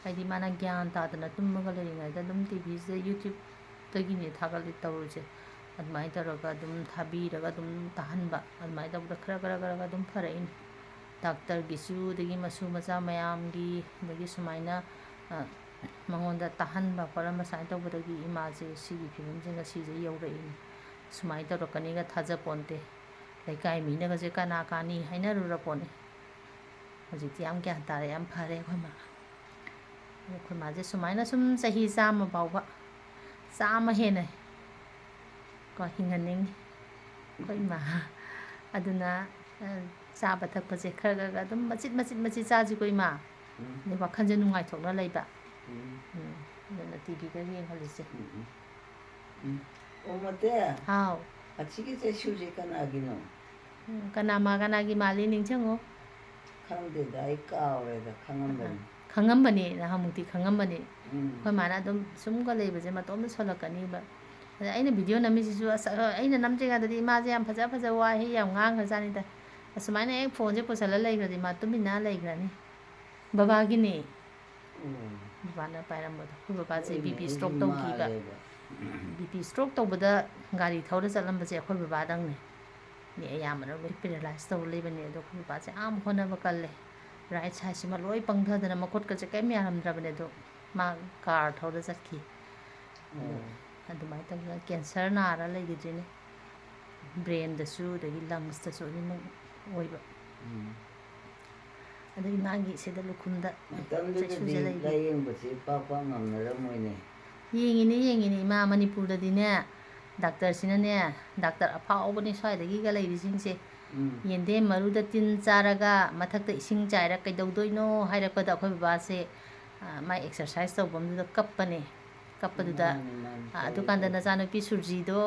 ꯍꯥꯏꯗꯤ ꯃꯥꯅ ꯒ꯭ꯌꯥꯟ ꯇꯥꯗꯅ ꯇꯨꯝꯃꯒ ꯂꯩꯔꯤꯉꯩꯗ ꯑꯗꯨꯝ ꯇꯤ ꯚꯤꯁꯤꯗ, ꯌꯨꯇ꯭ꯌꯨꯕꯇꯒꯤꯅꯦ ꯊꯥꯒꯠꯂꯤ ꯇꯧꯔꯤꯁꯦ꯫ ꯑꯗꯨꯃꯥꯏꯅ ꯇꯧꯔꯒ ꯑꯗꯨꯝ ꯊꯥꯕꯤꯔꯒ ꯑꯗꯨꯝ ꯇꯥꯍꯟꯕ, ꯑꯗꯨꯃꯥꯏꯅ ꯇꯧꯕꯗ ꯈꯔ, ꯈꯔ, ꯈꯔ, ꯈꯔ ꯑꯗꯨꯝ ꯐꯔꯛꯏꯅꯤ꯫ ꯗꯥꯛꯇꯔꯒꯤꯁꯨ, ꯑꯗꯒꯤ ꯃꯁꯨ ꯃꯆꯥ ꯃꯌꯥꯝꯒꯤ, ꯑꯗꯒꯤ ꯁꯨꯃꯥꯏꯅ, ꯑ, ꯃꯉꯣꯟꯗ ꯇꯥꯍꯟꯕ ꯈꯣꯠꯍꯟꯕ ꯁꯨꯃꯥꯏꯅ ꯇꯧꯕꯗꯒꯤ ꯏꯃꯥꯁꯦ ꯁꯤꯒꯤ ꯐꯤꯕꯝꯁꯦ ꯉꯁꯤꯁꯦ ꯌꯧꯔꯛꯏꯅꯤ꯫ ꯁꯨꯃꯥꯏꯅ ꯇꯧꯔꯛꯀꯅꯤꯒ ꯊꯥꯖꯄꯣꯟꯇꯦ꯫ ꯂꯩꯀꯥꯏ ꯃꯤꯅꯒꯁꯦ ꯀꯅꯥ ꯀꯥꯅꯤ ꯍꯥꯏꯅꯔꯨꯔ ꯄꯣꯠꯅꯤ꯫ ꯍꯧꯖꯤꯛꯇꯤ ꯌꯥꯝ ꯒ꯭ꯌꯥꯟ ꯇꯥꯔꯦ, ꯌꯥꯝ ꯐꯔꯦ ꯑꯩꯈꯣꯏ ꯃꯥ꯫ ꯑꯩꯈꯣꯏ ꯃꯥꯁꯦ ꯁꯨꯃꯥꯏꯅ ꯁꯨꯝ ꯆꯍꯤ ꯆꯥꯝꯃ ꯐꯥꯎꯕ, ꯆꯥꯝꯃ ꯍꯦꯟꯅ ꯀꯣ ꯍꯤꯡꯍꯟꯅꯤꯡꯉꯤ ꯑꯩꯈꯣꯏ ꯏꯃꯥ꯫ ꯑꯗꯨꯅ, ꯑ, ꯆꯥꯕ ꯊꯛꯄꯁꯦ ꯈꯔ ꯈꯔ ꯑꯗꯨꯝ ꯃꯆꯤꯠ ꯃꯆꯤꯠ ꯃꯆꯤꯠ ꯆꯥꯁꯤꯀꯣ ꯏꯃꯥ꯫ ꯎꯝ꯫ ꯑꯗꯩ ꯋꯥꯈꯜꯁꯦ ꯅꯨꯡꯉꯥꯏꯊꯣꯛꯅ ꯂꯩꯕ꯫ ꯎꯝ꯫ ꯎꯝ꯫ ꯑꯗꯨꯅ ꯇꯤ ꯚꯤꯒ ꯌꯦꯡꯍꯜꯂꯤꯁꯦ꯫ ꯎꯝ, ꯎꯝ꯫ ꯎꯝ꯫ ꯑꯣ, ꯃꯇꯦ꯫ ꯍꯥꯎ꯫ ꯑꯁꯤꯒꯤ ꯆꯩꯁꯨꯁꯦ ꯀꯅꯥꯒꯤꯅꯣ? ꯎꯝ, ꯀꯅꯥ ꯃꯥ ꯀꯅꯥꯒꯤ ꯃꯥꯜꯂꯤ ꯅꯤꯡꯁꯤꯡꯉꯣ꯫ ꯈꯪꯗꯦꯗ, ꯑꯩ ꯀꯥꯎꯔꯦꯗ, ꯈꯪꯉꯝꯕꯅꯤ꯫ ꯑ, ꯈꯪꯉꯝꯕꯅꯤ, ꯅꯍꯥꯟꯃꯨꯛꯇꯤ ꯈꯪꯉꯝꯕꯅꯤ꯫ ꯎꯝ꯫ ꯑꯩꯈꯣꯏ ꯃꯥꯅ ꯑꯗꯨꯝ ꯁꯨꯝꯒ ꯂꯩꯕꯁꯦ ꯃꯇꯣꯝꯇ ꯁꯣꯜꯂꯛꯀꯅꯤꯕ꯫ ꯑꯗ ꯑꯩꯅ ꯚꯤꯗꯤꯑꯣ ꯅꯝꯃꯤꯁꯤꯁꯨ, ꯑꯁ, ꯑ, ꯑꯩꯅ ꯅꯝꯗ꯭ꯔꯤꯉꯩꯗꯗꯤ ꯏꯃꯥꯁꯦ ꯌꯥꯝ ꯐꯖ ꯐꯖꯕ ꯋꯥꯍꯩ ꯌꯥꯝ ꯉꯥꯡꯈ꯭ꯔꯖꯥꯠꯅꯤꯗ꯫ ꯑꯁꯨꯃꯥꯏꯅ ꯍꯦꯛ ꯐꯣꯟꯁꯦ ꯄꯨꯁꯜꯂ ꯂꯩꯈ꯭ꯔꯗꯤ ꯃꯥ ꯇꯨꯃꯤꯟꯅ ꯂꯩꯈ꯭ꯔꯅꯤ꯫ ꯕꯕꯥꯒꯤꯅꯦ꯫ ꯎꯝ꯫ ꯕꯕꯥꯅ ꯄꯥꯏꯔꯝꯕꯗꯣ꯫ ꯑꯩꯈꯣꯏ ꯕꯕꯥꯁꯦ ꯍꯣꯏꯅꯦ, ꯕꯤ ꯄꯤ ꯑꯩꯁꯨ ꯁ꯭ꯇ꯭ꯔꯣꯛ ꯇꯧꯈꯤꯕ꯫ ꯃꯥꯜꯂꯦꯕ꯫ ꯕꯤ ꯄꯤ ꯁ꯭ꯇ꯭ꯔꯣꯛ ꯇꯧꯕꯗ ꯒꯥꯔꯤ ꯊꯧꯔ ꯆꯠꯂꯝꯕꯁꯦ ꯑꯩꯈꯣꯏ ꯕꯕꯥꯗꯪꯅꯦ꯫ ꯃꯤ ꯑꯌꯥꯝꯕꯅ ꯂꯣꯏ ꯄꯦꯔꯦꯂꯥꯏꯁ ꯇꯧꯔ ꯂꯩꯕꯅꯦ꯫ ꯑꯗꯣ ꯑꯩꯈꯣꯏ ꯕꯕꯥꯁꯦ ꯌꯥꯝ ꯍꯣꯠꯅꯕ ꯀꯜꯂꯦ꯫ ꯔꯥꯏꯠ ꯁꯥꯏꯠꯁꯤꯃ ꯂꯣꯏ ꯄꯪꯊꯗꯅ ꯃꯈꯨꯠꯀꯁꯦ ꯀꯔꯤꯝ ꯌꯥꯔꯝꯗ꯭ꯔꯕꯅꯦ꯫ ꯑꯗꯣ ꯃꯥ ꯀꯥꯔ ꯊꯧꯔ ꯆꯠꯈꯤ꯫ ꯑꯗꯣ ꯑꯣ꯫ ꯑꯗꯨꯃꯥꯏꯅ ꯇꯧꯗꯅ ꯀꯦꯟꯁꯔ ꯅꯥꯔ ꯂꯩꯈꯤꯗ꯭ꯔꯤꯅꯦ꯫ ꯕ꯭ꯔꯦꯟꯗꯁꯨ ꯑꯗꯒꯤ ꯂꯪꯁꯇꯁꯨ ꯑꯅꯤꯃꯛ ꯑꯣꯏꯕ꯫ ꯎꯝ꯫ ꯑꯗꯒꯤ ꯃꯥꯒꯤ ꯁꯤꯗ ꯂꯨꯈꯨꯝꯗ ꯃꯇꯝꯗꯨꯗꯗꯤ ꯆꯩꯁꯨꯁꯦ ꯂꯩꯔꯤ꯫ ꯂꯥꯌꯦꯡꯕꯁꯦ ꯄꯥꯛ ꯄꯥꯛ ꯉꯝꯅꯔꯝꯃꯣꯏꯅꯦ꯫ ꯌꯦꯡꯉꯤꯅꯦ, ꯌꯦꯡꯉꯤꯅꯦ ꯏꯃꯥ, ꯃꯅꯤꯄꯨꯔꯗꯗꯤꯅꯦ ꯗꯥꯛꯇꯔꯁꯤꯅꯅꯦ, ꯗꯥꯛꯇꯔ ꯑꯐꯥꯎꯕꯅꯦ ꯁ꯭ꯋꯥꯏꯗꯒꯤꯒ ꯂꯩꯔꯤꯁꯤꯡꯁꯦ꯫ ꯎꯝ꯫ ꯌꯦꯟꯗꯦꯝ ꯃꯔꯨꯗ ꯇꯤꯟ ꯆꯥꯔꯒ ꯃꯊꯛꯇ ꯏꯁꯤꯡ ꯆꯥꯏꯔ ꯀꯩꯗꯧꯗꯣꯏꯅꯣ ꯍꯥꯏꯔꯛꯄꯗ ꯑꯩꯈꯣꯏ ꯕꯕꯥꯁꯦ, ꯑ, ꯃꯥꯏ exercise ꯇꯧꯐꯝꯗꯨꯗ ꯀꯞꯄꯅꯦ꯫ ꯀꯞꯄꯗꯨꯗ, ꯃꯥꯅꯤ, ꯃꯥꯅꯤ, ꯑ, ꯑꯗꯨꯀꯥꯟꯗ ꯇꯧꯋꯦ, ꯇꯧꯋꯦ꯫ ꯅꯆꯥꯅꯨꯄꯤ ꯁꯨꯔꯖꯤꯗꯣ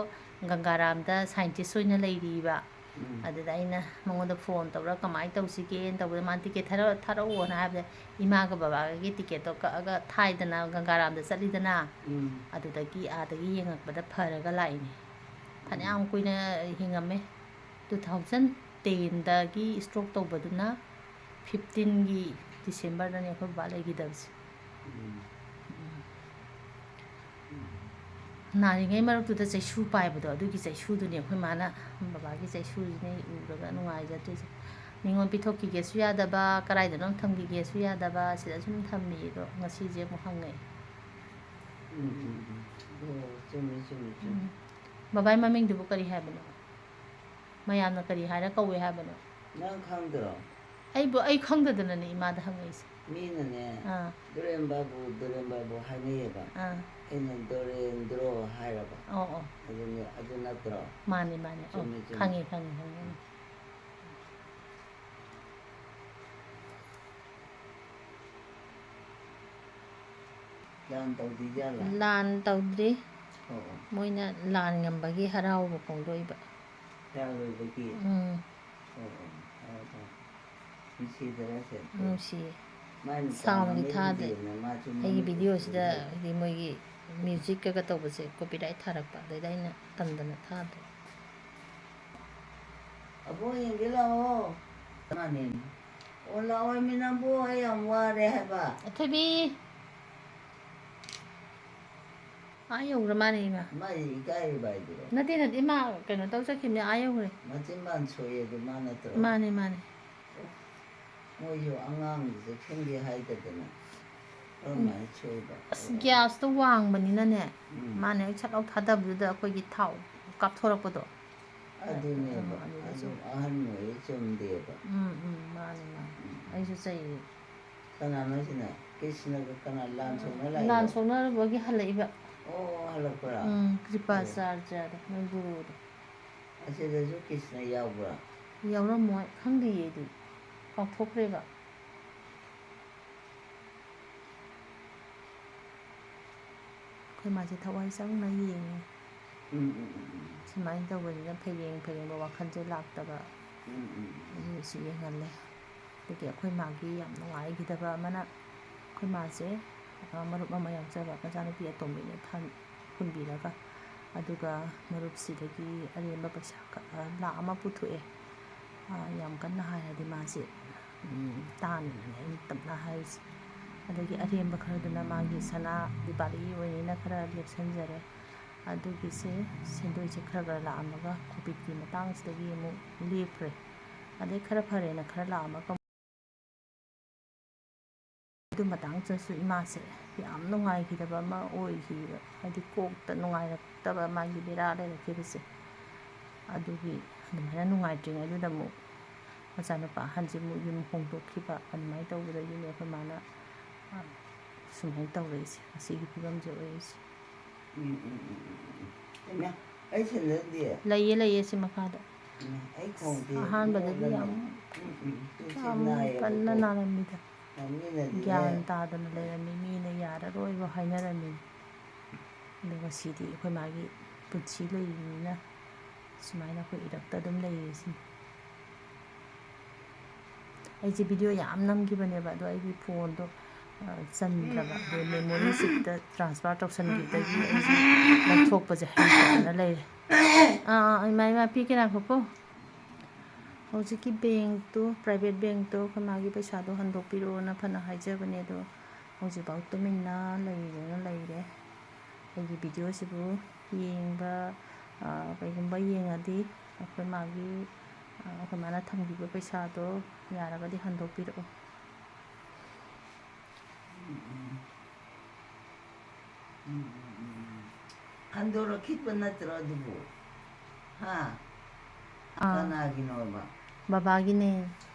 ꯒꯪꯒꯥꯔꯥꯝꯗ scientist ꯑꯣꯏꯅ ꯂꯩꯔꯤꯕ꯫ ꯎꯝ꯫ ꯑꯗꯨꯗ ꯑꯩꯅ ꯃꯉꯣꯟꯗ phone ꯇꯧꯔꯒ ꯀꯃꯥꯏꯅ ꯇꯧꯁꯤꯒꯦꯅ ꯇꯧꯕꯗ ꯃꯥꯅ ticket ꯊꯥꯔꯛ-, ꯊꯥꯔꯛꯑꯣꯅ ꯍꯥꯏꯕꯗ ꯏꯃꯥꯒ ꯕꯕꯥꯒꯒꯤ ticketꯇꯣ ꯀꯛꯑꯒ ꯊꯥꯏꯗꯅ ꯒꯪꯒꯥꯔꯥꯝꯗ ꯆꯠꯂꯤꯗꯅ꯫ ꯎꯝ꯫ ꯑꯗꯨꯗꯒꯤ ꯑꯥꯗꯒꯤ ꯌꯦꯡꯉꯛꯄꯗ ꯐꯔꯒ ꯂꯥꯛꯏꯅꯦ꯫ ꯎꯝ꯫ ꯐꯅꯌꯥꯝ ꯀꯨꯏꯅ ꯍꯤꯡꯉꯝꯃꯦ꯫ Two thousand tenꯗꯒꯤ stroke ꯇꯧꯕꯗꯨꯅ fifteenꯒꯤ Decemberꯗꯅꯦ ꯑꯩꯈꯣꯏ ꯕꯕꯥ ꯂꯩꯈꯤꯗꯕꯁꯦ꯫ ꯎꯝ꯫ ꯅꯥꯔꯤꯉꯩ ꯃꯔꯛꯇꯨꯗ ꯆꯩꯁꯨ ꯄꯥꯏꯕꯗꯣ, ꯑꯗꯨꯒꯤ ꯆꯩꯁꯨꯗꯨꯅꯦ ꯑꯩꯈꯣꯏ ꯃꯥꯅ, ꯕꯕꯥꯒꯤ ꯆꯩꯁꯨꯁꯤꯅꯦ ꯎꯔꯒ ꯅꯨꯡꯉꯥꯏꯖꯗ꯭ꯔꯤꯁꯦ꯫ ꯃꯤꯉꯣꯟ ꯄꯤꯊꯣꯛꯈꯤꯒꯦꯁꯨ ꯌꯥꯗꯕ, ꯀꯗꯥꯏꯗꯅꯣꯝ ꯊꯝꯈꯤꯒꯦꯁꯨ ꯌꯥꯗꯕ, ꯁꯤꯗ ꯁꯨꯝ ꯊꯝꯃꯤ꯫ ꯑꯗꯣ ꯉꯁꯤꯁꯦ ꯑꯃꯨꯛ ꯍꯪꯉꯛꯑꯦ꯫ ꯎꯝ, ꯎꯝ, ꯎꯝ꯫ ꯑꯣ, ꯆꯨꯝꯃꯤ, ꯆꯨꯝꯃꯤ, ꯆꯨꯝꯃꯤ꯫ ꯎꯝ꯫ ꯕꯕꯥꯏ ꯃꯃꯤꯡꯗꯨꯕꯨ ꯀꯔꯤ ꯍꯥꯏꯕꯅꯣ? ꯃꯌꯥꯝꯅ ꯀꯔꯤ ꯍꯥꯏꯔ ꯀꯧꯏ ꯍꯥꯏꯕꯅꯣ? ꯅꯪ ꯈꯪꯗ꯭ꯔꯣ? ꯑꯩꯕꯨ, ꯑꯩ ꯈꯪꯗꯗꯅꯅꯦ ꯏꯃꯥꯗ ꯍꯪꯉꯛꯏꯁꯦ꯫ ꯃꯤꯅꯅꯦ, ꯑꯥ꯫ "ꯗꯣꯔꯦꯟ ꯕꯥꯕꯨ, ꯗꯣꯔꯦꯟ ꯕꯥꯕꯨ" ꯍꯥꯏꯅꯩꯌꯦꯕ꯫ ꯑꯥ꯫ ꯑꯩꯅ "ꯗꯣꯔꯦꯟꯗ꯭ꯔꯣ" ꯍꯥꯏꯔꯕ꯫ ꯑꯣ, ꯑꯣ꯫ ꯑꯗꯨꯅꯦ, ꯑꯗꯨ ꯅꯠꯇ꯭ꯔꯣ? ꯃꯥꯅꯦ, ꯃꯥꯅꯦ꯫ ꯑꯣ, ꯆꯨꯝꯃꯤ, ꯆꯨꯝꯃꯤ꯫ ꯈꯪꯉꯦ, ꯈꯪꯉꯦ, ꯈꯪꯉꯦ꯫ ꯂꯥꯟ ꯇꯧꯗ꯭ꯔꯤꯖꯥꯠꯂꯥ? ꯂꯥꯟ ꯇꯧꯗ꯭ꯔꯤ꯫ ꯑꯣ, ꯑꯣ꯫ ꯃꯣꯏꯅ ꯂꯥꯟ ꯉꯝꯕꯒꯤ ꯍꯔꯥꯎꯕ ꯐꯣꯡꯗꯣꯛꯏꯕ꯫ ꯂꯥꯟ ꯂꯣꯏꯕꯒꯤ? ꯎꯝ꯫ ꯑꯣ, ꯑꯣ, ꯐꯔꯦ, ꯐꯔꯦ꯫ ꯅꯨꯡꯁꯤꯗꯔ ꯁꯦ? ꯅꯨꯡꯁꯤꯌꯦ꯫ ꯃꯥꯏ ꯅꯨꯄꯥ soundꯗꯤ ꯃꯃꯤꯠ ꯊꯥꯗꯦ꯫ ꯎꯗꯦꯅ ꯃꯥꯁꯨ ꯑꯩꯒꯤ ꯃꯃꯤꯠ videoꯁꯤꯗ ꯎꯗꯦ꯫ ꯍꯥꯏꯗꯤ ꯃꯣꯏꯒꯤ musicꯀꯒ ꯇꯧꯕꯁꯦ copyright ꯊꯥꯔꯛꯄ, ꯑꯗꯩꯗ ꯑꯩꯅ ꯇꯟꯗꯅ ꯊꯥꯗ꯭ꯔꯦ꯫ ꯑꯕꯣꯛ ꯌꯦꯡꯒꯦ ꯂꯥꯛꯑꯣ꯫ ꯃꯥꯅꯦ꯫ ꯑꯣ, ꯂꯥꯛꯑꯣ ꯃꯤ ꯅꯪꯕꯨ, ꯑꯩ ꯌꯥꯝ ꯋꯥꯔꯦ ꯍꯥꯏꯕ꯫ ꯑꯊꯣꯏꯕꯤ! ꯑꯥ ꯌꯧꯈ꯭ꯔ ꯃꯥꯅꯦ, ꯏꯃꯥ꯫ ꯃꯥ ꯏꯀꯥꯏꯔꯤꯕ ꯍꯥꯏꯗꯨꯔꯣ? ꯅꯠꯇꯦ, ꯅꯠꯇꯦ, ꯏꯃꯥ ꯀꯩꯅꯣ ꯇꯧ ꯆꯠꯈꯤꯕꯅꯦ, ꯑꯥ ꯌꯧꯈ꯭ꯔꯦ꯫ ꯃꯆꯤꯟ ꯕꯥꯟ ꯁꯣꯛꯑꯦ ꯑꯗꯨ ꯃꯥ ꯅꯠꯇ꯭ꯔꯣ? ꯃꯥꯅꯦ, ꯃꯥꯅꯦ꯫ ꯃꯣꯏꯁꯨ ꯑꯉꯥꯡꯗꯨ ꯆꯦꯛꯁꯤꯟꯒꯦ ꯍꯥꯏꯗꯗꯅ ꯀꯔꯝꯍꯥꯏꯅ ꯁꯣꯛꯏꯕ? ꯑꯁ, gasꯇꯣ ꯋꯥꯡꯕꯅꯤꯅꯅꯦ, ꯎꯝ꯫ ꯃꯥꯅꯦ ꯍꯦꯛ ꯁꯠ ꯂꯥꯎ ꯊꯥꯗꯕꯗꯨꯗ ꯑꯩꯈꯣꯏꯒꯤ ꯊꯥꯎ ꯀꯥꯞꯊꯣꯔꯛꯄꯗꯣ꯫ ꯑꯗꯨꯅꯦꯕ, ꯎꯝ, ꯑꯗꯨꯗꯁꯨ꯫ ꯑꯗꯨꯝ ꯑꯍꯟ ꯑꯣꯏꯌꯦ, ꯆꯨꯝꯗꯦꯕ꯫ ꯎꯝ, ꯎꯝ, ꯃꯥꯅꯦ, ꯃꯥꯅꯦ꯫ ꯎꯝ꯫ ꯑꯩꯁꯨ ꯆꯩꯌꯦ꯫ ꯀꯅꯥꯅꯣ ꯍꯥꯏꯁꯤꯅ? ꯀ꯭ꯔꯤꯁꯅꯒ ꯀꯅꯥ ꯂꯥꯟ ꯁꯣꯛꯅ ꯂꯥꯛꯏꯔꯣ? ꯂꯥꯟ ꯁꯣꯛꯅꯔꯨꯕꯒꯤ ꯍꯜꯂꯛꯏꯕ꯫ ꯑꯣ, ꯍꯜꯂꯛꯄ꯭ꯔꯥ? ꯎꯝ, ꯑꯣ꯫ ꯀ꯭ꯔꯤꯄꯥꯆꯥꯔꯖꯗꯣ, ꯃꯣꯏ ꯒꯨꯔꯨꯗꯣ꯫ ꯑꯁꯤꯗꯁꯨ ꯀ꯭ꯔꯤꯁꯅ ꯌꯥꯎꯕ꯭ꯔꯥ? ꯌꯥꯎꯔꯝꯃꯣꯏ, ꯈꯪꯗꯤꯌꯦ ꯑꯩꯗꯤ, ꯀꯥꯎꯊꯣꯛꯈ꯭ꯔꯦꯕ꯫ ꯑꯩꯈꯣꯏ ꯃꯥꯁꯦ ꯊꯋꯥꯏ ꯆꯪꯅ ꯌꯦꯡꯉꯦ꯫ ꯎꯝ, ꯎꯝ, ꯎꯝ, ꯎꯝ꯫ ꯁꯨꯃꯥꯏꯅ ꯇꯧꯕꯅꯤꯅ ꯐꯩꯔꯦꯡ ꯐꯩꯔꯦꯡꯕ ꯋꯥꯈꯜꯁꯦ ꯂꯥꯛꯇꯕ꯫ ꯎꯝ, ꯎꯝ, ꯎꯝ, ꯎꯝ꯫ ꯑꯗꯨꯁꯨ ꯌꯦꯡꯍꯜꯂꯦ꯫ ꯑꯗꯒꯤ ꯑꯩꯈꯣꯏ ꯃꯥꯒꯤ ꯌꯥꯝ ꯅꯨꯡꯉꯥꯏꯈꯤꯗꯕ ꯑꯃꯅ, ꯑꯩꯈꯣꯏ ꯃꯥꯁꯦ, ꯑ, ꯃꯔꯨꯞ ꯑꯃ ꯌꯥꯎꯖꯕ, ꯃꯆꯥꯅꯨꯄꯤ ꯑꯇꯣꯝꯕꯤꯅꯦ ꯊꯥꯟ-, ꯍꯨꯟꯕꯤꯔꯒ, ꯑꯗꯨꯒ ꯃꯔꯨꯞꯁꯤꯗꯒꯤ ꯑꯔꯦꯝꯕ ꯄꯩꯁꯥ ꯀ-, ꯑ, ꯂꯥꯈ ꯑꯃ ꯄꯨꯊꯣꯛꯑꯦ꯫ ꯑ, ꯌꯥꯝ ꯀꯟꯅ ꯍꯥꯏꯔꯗꯤ ꯃꯥꯁꯦ, ꯎꯝ, ꯇꯥꯅꯤꯅꯅꯦ ꯑꯩꯅ ꯇꯞꯅ ꯍꯥꯏꯔꯤꯁꯦ꯫ ꯑꯗꯒꯤ ꯑꯔꯦꯝꯕ ꯈꯔꯗꯨꯅ ꯃꯥꯒꯤ ꯁꯅꯥ ꯗꯤꯄꯥꯂꯤꯒꯤ ꯑꯣꯏꯅ ꯈꯔ ꯂꯦꯞꯁꯟꯖꯔꯦ꯫ ꯑꯗꯨꯒꯤꯁꯦ ꯁꯦꯟꯗꯣꯏꯁꯦ ꯈꯔ ꯈꯔ ꯂꯥꯛꯑꯝꯃꯒ ꯀꯣꯚꯤꯠꯀꯤ ꯃꯇꯥꯡꯁꯤꯗꯒꯤ ꯑꯃꯨꯛ ꯂꯦꯞꯈ꯭ꯔꯦ꯫ ꯑꯗꯩ ꯈꯔ ꯐꯔꯦꯅ ꯈꯔ ꯂꯥꯛꯑꯝꯃꯒ ꯑꯗꯨ ꯃꯇꯥꯡꯗꯁꯨ ꯏꯃꯥꯁꯦ ꯌꯥꯝ ꯅꯨꯡꯉꯥꯏꯈꯤꯗꯕ ꯑꯃ ꯑꯣꯏꯈꯤꯕ, ꯍꯥꯏꯗꯤ ꯀꯣꯛꯇ ꯅꯨꯡꯉꯥꯏꯔꯛꯇꯕ ꯃꯥꯒꯤ ꯕꯦꯔꯥ ꯂꯩꯔꯛꯈꯤꯕꯁꯦ꯫ ꯑꯗꯨꯒꯤ ꯑꯗꯨꯃꯥꯏꯅ ꯅꯨꯡꯉꯥꯏꯇ꯭ꯔꯤꯉꯩꯗꯨꯗ ꯑꯃꯨꯛ ꯃꯆꯥꯅꯨꯄꯥ ꯑꯍꯟꯁꯤ ꯑꯃꯨꯛ ꯌꯨꯝ ꯍꯣꯡꯗꯣꯛꯈꯤꯕ, ꯑꯗꯨꯃꯥꯏꯅ ꯇꯧꯕꯗꯒꯤꯅꯦ ꯑꯩꯈꯣꯏ ꯃꯥꯅ, ꯑ, ꯁꯨꯃꯥꯏꯅ ꯇꯧꯔꯛꯏꯁꯦ, ꯉꯁꯤꯒꯤ ꯐꯤꯕꯝꯁꯦ ꯑꯣꯏꯔꯤꯁꯦ꯫ ꯎꯝ, ꯎꯝ, ꯎꯝ, ꯎꯝ, ꯎꯝ꯫ ꯍꯩꯃꯥ, ꯑꯩ ꯁꯦꯟꯗꯜꯗꯤ? ꯂꯩꯌꯦ, ꯂꯩꯌꯦ, ꯁꯤ ꯃꯈꯥꯗ꯫ ꯎꯝ, ꯑꯩ ꯈꯣꯡꯗꯤ ꯑꯍꯥꯟꯕꯗꯗꯤ ꯃꯣꯠꯂꯝꯃꯦ꯫ ꯌꯥꯝ, ꯎꯝ, ꯎꯝ, ꯁꯤ ꯌꯥꯝ ꯅꯥꯏꯌꯦꯕꯀꯣ꯫ ꯀꯟꯅ ꯅꯥꯔꯝꯃꯤꯗ꯫ ꯑ, ꯃꯤꯅꯗꯤꯅꯦ꯫ ꯒ꯭ꯌꯥꯟ ꯇꯥꯗꯅ ꯂꯩꯔꯝꯃꯤ, ꯃꯤꯅ ꯌꯥꯔꯔꯣꯏꯕ ꯍꯥꯏꯅꯔꯝꯃꯤ꯫ ꯑꯗꯣ ꯉꯁꯤꯗꯤ ꯑꯩꯈꯣꯏ ꯃꯥꯒꯤ ꯄꯨꯟꯁꯤ ꯂꯩꯔꯤꯅꯤꯅ ꯁꯨꯃꯥꯏꯅ ꯑꯩꯈꯣꯏ ꯏꯔꯛꯇ ꯑꯗꯨꯝ ꯂꯩꯔꯤꯁꯤꯅꯤ꯫ ꯑꯩꯁꯦ ꯚꯤꯗꯤꯑꯣ ꯌꯥꯝ ꯅꯝꯈꯤꯕꯅꯦꯕ, ꯑꯗꯣ ꯑꯩꯒꯤ ꯐꯣꯟꯗꯣ, ꯑ, ꯆꯟꯗ꯭ꯔꯕ, ꯑꯗꯣ ꯃꯦꯃꯣꯔꯤ ꯆꯤꯞꯇ ꯇ꯭ꯔꯥꯟꯁꯐꯔ ꯇꯧꯁꯟꯈꯤꯕꯗꯒꯤ ꯑꯩꯁꯦ ꯂꯧꯊꯣꯛꯄꯁꯦ ꯍꯩꯇꯗꯅ ꯂꯩꯔꯦ꯫ ꯑꯥ, ꯑꯥ, ꯏꯃꯥ, ꯏꯃꯥ, ꯄꯤꯒꯦ, ꯉꯥꯏꯈꯣꯀꯣ꯫ ꯍꯧꯖꯤꯛꯀꯤ ꯕꯦꯡꯛꯇꯣ, ꯄ꯭ꯔꯥꯏꯚꯦꯠ ꯕꯦꯡꯛꯇꯣ ꯑꯩꯈꯣꯏ ꯃꯥꯒꯤ ꯄꯩꯁꯥꯗꯣ ꯍꯟꯗꯣꯛꯄꯤꯔꯛꯑꯣꯅ ꯐꯅ ꯍꯥꯏꯖꯕꯅꯦ, ꯑꯗꯣ ꯍꯧꯖꯤꯛꯐꯥꯎ ꯇꯨꯃꯤꯟꯅ ꯂꯩꯗꯅ ꯂꯩꯔꯦ꯫ ꯑꯩꯒꯤ ꯚꯤꯗꯤꯑꯣꯁꯤꯕꯨ ꯌꯦꯡꯕ, ꯑ, ꯀꯩꯒꯨꯝꯕ ꯌꯦꯡꯉꯗꯤ ꯑꯩꯈꯣꯏ ꯃꯥꯒꯤ, ꯑ, ꯑꯩꯈꯣꯏ ꯃꯥꯅ ꯊꯝꯈꯤꯕ ꯄꯩꯁꯥꯗꯣ ꯌꯥꯔꯒꯗꯤ ꯍꯟꯗꯣꯛꯄꯤꯔꯛꯑꯣ꯫ ꯎꯝ, ꯎꯝ꯫ ꯎꯝ, ꯎꯝ, ꯎꯝ꯫ ꯍꯟꯗꯣꯔꯛꯈꯤꯕ ꯅꯠꯇ꯭ꯔꯣ ꯑꯗꯨꯕꯨ? ꯍꯥ? ꯑꯥ꯫ ꯀꯅꯥꯒꯤꯅꯣꯕ? ꯕꯕꯥꯒꯤꯅꯦ꯫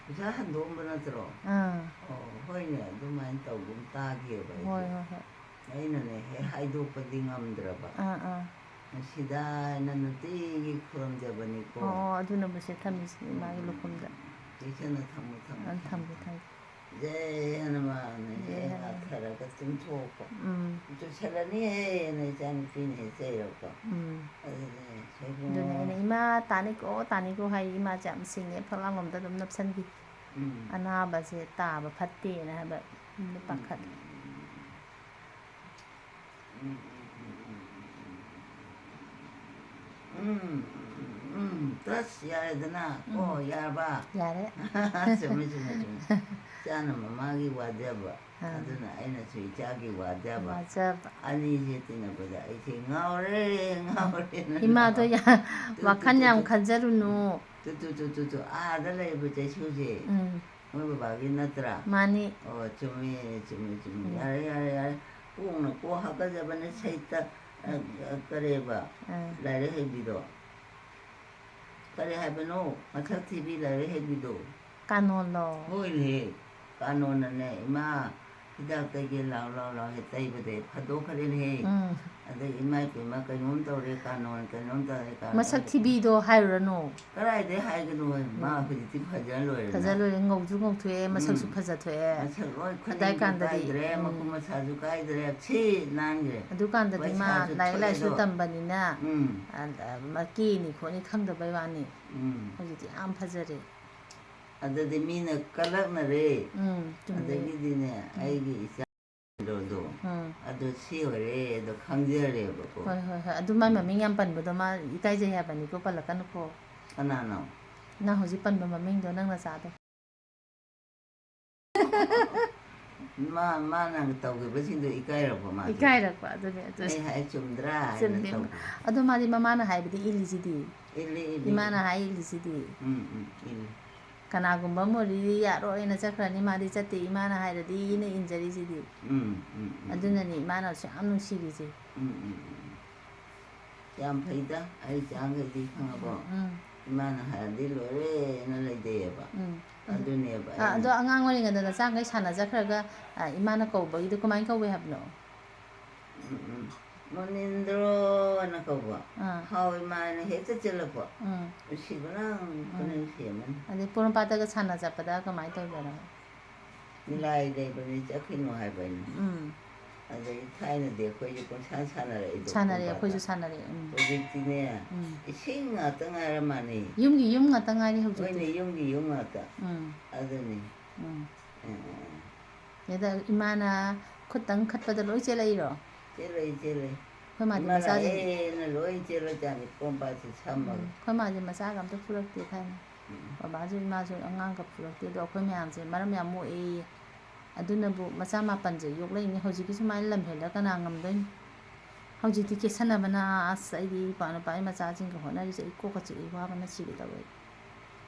ꯄꯩꯁꯥ ꯍꯟꯗꯣꯛꯑꯝꯕ ꯅꯠꯇ꯭ꯔꯣ? ꯑꯥ꯫ ꯑꯣ, ꯍꯣꯏꯅꯦ, ꯑꯗꯨꯃꯥꯏꯅ ꯇꯧꯒꯨꯝ ꯇꯥꯒꯤꯑꯕ ꯑꯩꯁꯨ꯫ ꯍꯣꯏ, ꯍꯣꯏ, ꯍꯣꯏ꯫ ꯑꯩꯅꯅꯦ ꯍꯦꯛ ꯍꯥꯏꯗꯣꯛꯄꯗꯤ ꯉꯝꯗ꯭ꯔꯕ꯫ ꯑꯥ, ꯑꯥ꯫ ꯃꯁꯤꯗ ꯍꯥꯏꯅ ꯅꯨꯡꯇꯤꯒꯤ ꯈꯨꯔꯨꯝꯖꯕꯅꯤꯀꯣ꯫ ꯑꯣ, ꯑꯗꯨꯅꯕꯨ ꯁꯦ ꯊꯝꯃꯤꯁꯤꯅꯤ ꯃꯥꯒꯤ ꯂꯨꯈꯨꯝꯗ꯫ ꯆꯦꯛꯁꯤꯟꯅ ꯊꯝꯃꯨ, ꯊꯝꯃꯨ, ꯑꯗꯨ ꯊꯝꯃꯨ꯫ ꯊꯝꯒꯦ, ꯊꯝꯒꯦ꯫ ꯖꯩ ꯍꯅꯨꯃꯥꯟ, ꯖꯩ ꯍꯦꯛ ꯍꯅꯨꯃꯥꯟ꯫ ꯍꯥꯊꯔꯒ ꯇꯨꯝꯊꯣꯛꯄ꯫ ꯎꯝ, ꯆꯨꯁꯜꯂꯅꯤꯍꯦꯅ ꯏꯆꯥꯅꯨꯄꯤꯅ ꯍꯦꯛ ꯆꯩꯔꯛꯄ꯫ ꯎꯝ꯫ ꯑꯗꯨꯅꯦ, ꯑꯗꯨꯅ ꯑꯩꯅ, "ꯏꯃꯥ, ꯇꯥꯅꯤꯀꯣ, ꯇꯥꯅꯤꯀꯣ" ꯍꯥꯏ꯫ ꯏꯃꯥꯁꯦ ꯌꯥꯝ ꯁꯤꯡꯉꯦ, ꯐꯛꯂꯥꯡꯂꯣꯝꯗ ꯑꯗꯨꯝ ꯅꯞꯁꯟꯈꯤ꯫ ꯎꯝ꯫ ꯑꯅꯥꯕꯁꯦ ꯇꯥꯕ ꯐꯠꯇꯦꯅ ꯍꯥꯏꯕ, ꯑꯗꯨ ꯄꯥꯈꯠꯂꯦ꯫ ꯎꯝ, ꯎꯝ, ꯎꯝ, ꯎꯝ, ꯎꯝ, ꯎꯝ, ꯎꯝ, ꯎꯝ, ꯇꯁ, ꯌꯥꯔꯦꯗꯅ꯫ ꯀꯣ, ꯎꯝ꯫ ꯌꯥꯔꯕ? ꯌꯥꯔꯦ꯫ ꯆꯨꯝꯃꯦ, ꯆꯨꯝꯃꯦ, ꯆꯨꯝꯃꯦ꯫ ꯏꯆꯥꯅ ꯃꯃꯥꯒꯤ ꯋꯥꯖꯕ, ꯑꯥ꯫ ꯑꯗꯨꯅ ꯑꯩꯅꯁꯨ ꯏꯆꯥꯒꯤ ꯋꯥꯖꯕ꯫ ꯋꯥꯖꯕ꯫ ꯑꯅꯤꯁꯦ ꯇꯤꯟꯅꯕꯗ ꯑꯩꯁꯦ ꯉꯥꯎꯔꯦ, ꯉꯥꯎꯔꯦꯅ ꯏꯃꯥꯗꯣ ꯂꯥꯎ-, ꯌꯥ-, ꯇꯨ, ꯇꯨ, ꯋꯥꯈꯜ ꯇꯨ, ꯌꯥꯝ ꯇꯨ꯫ ꯈꯟꯖꯔꯨꯅꯨ꯫ ꯇꯨ, ꯇꯨ, ꯇꯨ, ꯇꯨ, ꯇꯨ, ꯑꯥꯗ ꯂꯩꯕ ꯆꯩꯁꯨꯁꯦ꯫ ꯎꯝ꯫ ꯃꯣꯏ ꯕꯕꯥꯒꯤ ꯅꯠꯇ꯭ꯔꯥ? ꯃꯥꯅꯤ꯫ ꯑꯣ, ꯆꯨꯝꯃꯦ, ꯆꯨꯝꯃꯦ, ꯆꯨꯝꯃꯦ꯫ ꯎꯝ꯫ ꯌꯥꯔꯦ, ꯌꯥꯔꯦ, ꯌꯥꯔꯦ꯫ ꯀꯣꯛꯅ ꯀꯣꯛ ꯍꯥꯀꯠꯆꯕꯅ ꯁꯩꯇ, ꯑ, ꯑ, ꯀꯔꯦꯕ? ꯑꯥ꯫ ꯂꯥꯏꯔꯤꯛ ꯍꯩꯕꯤꯗꯣ꯫ ꯀꯔꯤ ꯍꯥꯏꯕꯅꯣ? ꯃꯁꯛ ꯊꯤꯕꯤ ꯂꯥꯏꯔꯤꯛ ꯍꯩꯕꯤꯗꯣ꯫ ꯀꯥꯅꯣꯟꯂꯣ? ꯍꯣꯏꯅꯦꯍꯦ꯫ ꯀꯥꯅꯣꯟꯅꯅꯦ, ꯏꯃꯥ, ꯍꯤꯗꯥꯛ ꯇꯩꯒꯦ ꯂꯥꯎ, ꯂꯥꯎ, ꯂꯥꯎ ꯍꯦꯛ ꯇꯩꯕꯗ ꯍꯦꯛ ꯐꯥꯗꯣꯛꯈ꯭ꯔꯦꯅꯦꯍꯦ꯫ ꯎꯝ꯫ ꯑꯗꯩ ꯏꯃꯥ ꯏꯄꯦꯝꯃ ꯀꯩꯅꯣꯝ ꯇꯧꯔꯦ, ꯀꯥꯅꯣꯟ ꯀꯩꯅꯣꯝ ꯇꯧꯔꯦ, ꯀꯥꯅꯣꯟ꯫ ꯃꯁꯛ ꯊꯤꯕꯤꯗꯣ ꯍꯥꯏꯔꯨꯔꯅꯨ꯫ ꯀꯗꯥꯏꯗꯩ ꯍꯥꯏꯒꯅꯣ, ꯃꯥ ꯎꯝ꯫ ꯍꯧꯖꯤꯛꯇꯤ ꯐꯖ ꯂꯣꯏꯔꯦꯅ꯫ ꯐꯖ ꯂꯣꯏꯔꯦ, ꯉꯧꯁꯨ ꯉꯧꯊꯣꯛꯑꯦ, ꯃꯁꯛꯁꯨ ꯎꯝ꯫ ꯐꯖꯊꯣꯛꯑꯦ꯫ ꯃꯁꯛ ꯂꯣꯏ ꯑꯗꯥꯏ ꯈꯨꯅꯤꯡꯁꯨ ꯀꯥꯟꯗꯗꯤ, ꯀꯥꯏꯗ꯭ꯔꯦ, ꯎꯝ꯫ ꯃꯈꯨꯠ ꯃꯁꯥꯁꯨ ꯀꯥꯏꯗ꯭ꯔꯦ, ꯊꯤ ꯅꯥꯟꯈ꯭ꯔꯦ꯫ ꯑꯗꯨꯀꯥꯟꯗꯗꯤ ꯃꯥ ꯄꯩꯁꯥꯁꯨ ꯂꯥꯏꯔꯤꯛ ꯂꯥꯏꯁꯨ ꯊꯣꯛꯑꯦꯗꯣ꯫ ꯇꯝꯕꯅꯤꯅ, ꯎꯝ꯫ ꯑ, ꯑ, ꯃꯥ ꯀꯦꯅꯤ ꯈꯣꯠꯅꯤ ꯈꯪꯗꯕꯩ ꯋꯥꯅꯤ꯫ ꯎꯝ꯫ ꯍꯧꯖꯤꯛꯇꯤ ꯌꯥꯝ ꯐꯖꯔꯦ꯫ ꯑꯗꯨꯗꯤ ꯃꯤꯅ ꯀꯂꯛꯅꯔꯦ꯫ ꯎꯝ, ꯆꯨꯝꯃꯦ꯫ ꯑꯗꯒꯤꯗꯤꯅꯦ, ꯎꯝ꯫ ꯑꯩꯒꯤ ꯏꯆꯥ ꯗꯣ, ꯎꯝ꯫ ꯑꯗꯣ ꯁꯤ ꯑꯣꯏꯔꯦ, ꯑꯗꯣ ꯈꯪꯖꯔꯦꯕꯀꯣ꯫ ꯍꯣꯏ, ꯍꯣꯏ, ꯍꯣꯏ꯫ ꯑꯗꯨ ꯃꯥꯏ ꯎꯝ꯫ ꯃꯃꯤꯡ ꯌꯥꯝ ꯄꯟꯕꯗꯣ ꯃꯥ ꯏꯀꯥꯏꯖꯩ ꯍꯥꯏꯕꯅꯤꯀꯣ, ꯄꯜꯂꯛꯀꯅꯨꯀꯣ꯫ ꯀꯅꯥꯅꯣ? ꯅꯪ ꯍꯧꯖꯤꯛ ꯄꯟꯕ ꯃꯃꯤꯡꯗꯣ, ꯅꯪ ꯅꯆꯥꯗꯣ꯫ ꯃꯥ, ꯃꯥꯅ ꯇꯧꯈꯤꯕꯁꯤꯡꯗꯣ ꯏꯀꯥꯏꯔꯛꯄ ꯃꯥꯗꯣ? ꯏꯀꯥꯏꯔꯛꯄ, ꯑꯗꯨꯅꯦ, ꯑꯗꯨꯅꯦ꯫ ꯑꯩ ꯍꯥꯏ ꯆꯨꯝꯗ꯭ꯔꯥ ꯍꯥꯏꯅ ꯆꯨꯝꯃꯤ꯫ ꯇꯧꯈꯤꯕ꯫ ꯑꯗꯣ ꯃꯥꯗꯤ ꯃꯃꯥꯅ ꯍꯥꯏꯕꯗꯤ ꯏꯜꯂꯤꯁꯤꯗꯤ꯫ ꯏꯜꯂꯤ, ꯏꯜꯂꯤ, ꯏꯃꯥꯅ ꯏꯜꯂꯤ꯫ ꯍꯥꯏ ꯏꯜꯂꯤꯁꯤꯗꯤ꯫ ꯎꯝ, ꯎꯝ, ꯏꯜꯂꯤ꯫ ꯀꯅꯥꯒꯨꯝꯕ ꯑꯃ ꯑꯣꯏꯔꯗꯤ ꯌꯥꯔꯣꯏꯅ ꯆꯠꯈ꯭ꯔꯅꯤ, ꯃꯥꯗꯤ ꯆꯠꯇꯦ, ꯏꯃꯥꯅ ꯍꯥꯏꯔꯗꯤꯅ ꯏꯟꯖꯔꯤꯁꯤꯗꯤ꯫ ꯎꯝ, ꯎꯝ, ꯎꯝ꯫ ꯑꯗꯨꯅꯅꯤ ꯏꯃꯥꯅꯁꯨ ꯌꯥꯝ ꯅꯨꯡꯁꯤꯔꯤꯁꯦ꯫ ꯎꯝ, ꯎꯝ, ꯎꯝ, ꯎꯝ꯫ ꯌꯥꯝ ꯐꯩꯗ, ꯑꯩ ꯏꯆꯥꯈꯩꯗꯤ ꯈꯪꯉꯕꯣ? ꯎꯝ꯫ ꯏꯃꯥꯅ ꯍꯥꯏꯔꯗꯤ ꯂꯣꯏꯔꯦꯅ ꯂꯩꯖꯩꯌꯦꯕ꯫ ꯎꯝ꯫ ꯑꯗꯨꯅꯦꯕ ꯑꯥ, ꯑꯩꯅ ꯑꯗꯣ ꯑꯉꯥꯡ ꯑꯣꯏꯔꯤꯉꯩꯗ ꯅꯆꯥꯈꯩ ꯁꯥꯟꯅꯖꯈ꯭ꯔꯒ, ꯑꯥ, ꯏꯃꯥꯅ ꯀꯧꯕꯒꯤꯗꯣ ꯀꯃꯥꯏꯅ ꯀꯧꯋꯦ ꯍꯥꯏꯕꯅꯣ? ꯎꯝ, ꯎꯝ꯫ ꯃꯣꯅꯤꯟꯗ꯭ꯔꯣꯅ ꯀꯧꯕ꯫ ꯑꯥ꯫ ꯍꯥꯎ ꯏꯃꯥꯅ ꯍꯦꯛꯇ ꯆꯦꯜꯂꯛꯄ꯫ ꯎꯝ꯫ ꯅꯨꯡꯁꯤꯕꯅ ꯀꯩꯅꯣ ꯅꯨꯡꯁꯤꯔꯝꯃꯅꯤ꯫ ꯑꯗꯩ ꯄꯣꯔꯣꯝꯄꯥꯠꯇꯒ ꯁꯥꯟꯅ ꯆꯠꯄꯗ ꯀꯃꯥꯏꯅ ꯇꯧꯗꯅ? ꯂꯥꯏ ꯂꯩꯕꯅꯤ ꯆꯠꯈꯤꯅꯨ ꯍꯥꯏꯕ ꯑꯩꯅ꯫ ꯎꯝ꯫ ꯑꯗꯩ ꯊꯥꯏꯅꯗꯤ ꯑꯩꯈꯣꯏꯁꯦ ꯄꯪꯁꯥꯟ ꯁꯥꯟꯅꯔꯛꯏꯗꯣ ꯁꯥꯟꯅꯔꯛꯑꯦ, ꯄꯣꯔꯣꯝꯄꯥꯠꯇ꯫ ꯑꯩꯈꯣꯏꯁꯨ ꯁꯥꯟꯅꯔꯛꯑꯦ꯫ ꯎꯝ꯫ ꯍꯧꯖꯤꯛꯇꯤꯅꯦ ꯎꯝ꯫ ꯏꯁꯤꯡ ꯉꯥꯛꯇ ꯉꯥꯏꯔ ꯃꯥꯅꯤ꯫ ꯌꯨꯝꯒꯤ ꯌꯨꯝ ꯉꯥꯛꯇ ꯉꯥꯏꯔꯦ ꯍꯧꯖꯤꯛꯇꯤ꯫ ꯍꯣꯏꯅꯦ, ꯌꯨꯝꯒꯤ ꯌꯨꯝ ꯉꯥꯛꯇ꯫ ꯎꯝ꯫ ꯑꯗꯨꯅꯤ꯫ ꯎꯝ꯫ ꯎꯝ, ꯎꯝ, ꯎꯝ꯫ ꯑꯗ ꯏꯃꯥꯅ ꯈꯨꯠꯇꯪ ꯈꯠꯄꯗ ꯂꯣꯏ ꯆꯦꯜꯂꯛꯏꯔꯣ? ꯆꯦꯜꯂꯛꯏ, ꯆꯦꯜꯂꯛꯏ꯫ ꯑꯩꯈꯣꯏ ꯃꯥꯗꯤ ꯏꯃꯥ ꯃꯆꯥꯁꯤꯡ ꯂꯥꯛꯑꯦꯅ ꯂꯣꯏ ꯆꯦꯜꯂꯖꯥꯠꯅꯤ ꯄꯣꯔꯣꯝꯄꯥꯠꯁꯦ ꯁꯝꯃꯒ꯫ ꯎꯝ, ꯑꯩꯈꯣꯏ ꯃꯥꯁꯦ ꯃꯆꯥꯒ ꯑꯝꯇ ꯐꯨꯔꯛꯇꯦ ꯊꯥꯏꯅ꯫ ꯎꯝ꯫ ꯕꯕꯥꯁꯨ ꯏꯃꯥꯁꯨ ꯑꯉꯥꯡꯒ ꯐꯨꯔꯛꯇꯦ꯫ ꯑꯗꯣ ꯑꯩꯈꯣꯏ ꯃꯌꯥꯝꯁꯦ ꯃꯔꯝ ꯌꯥꯝ ꯃꯣꯛꯑꯦꯌꯦ꯫ ꯑꯗꯨꯅꯕꯨ ꯃꯆꯥ ꯃꯥꯄꯟꯁꯦ ꯌꯣꯛꯂꯛꯏꯅꯦ꯫ ꯍꯧꯖꯤꯛꯀꯤ ꯁꯨꯃꯥꯏꯅ ꯂꯝ ꯍꯦꯜꯂ ꯀꯅꯥ ꯉꯝꯗꯣꯏꯅꯣ? ꯍꯧꯖꯤꯛꯇꯤ ꯀꯦꯁꯟꯅꯕꯅ ꯑꯁ ꯑꯩꯗꯤ ꯏꯄꯥ ꯅꯨꯄꯥ ꯑꯩ ꯃꯆꯥꯁꯤꯡꯒ ꯍꯣꯠꯅꯔꯤꯁꯦ ꯑꯩ ꯀꯣꯛꯀ ꯆꯤꯛꯏ, ꯋꯥꯕꯅ ꯁꯤꯒꯦ ꯇꯧꯋꯦ꯫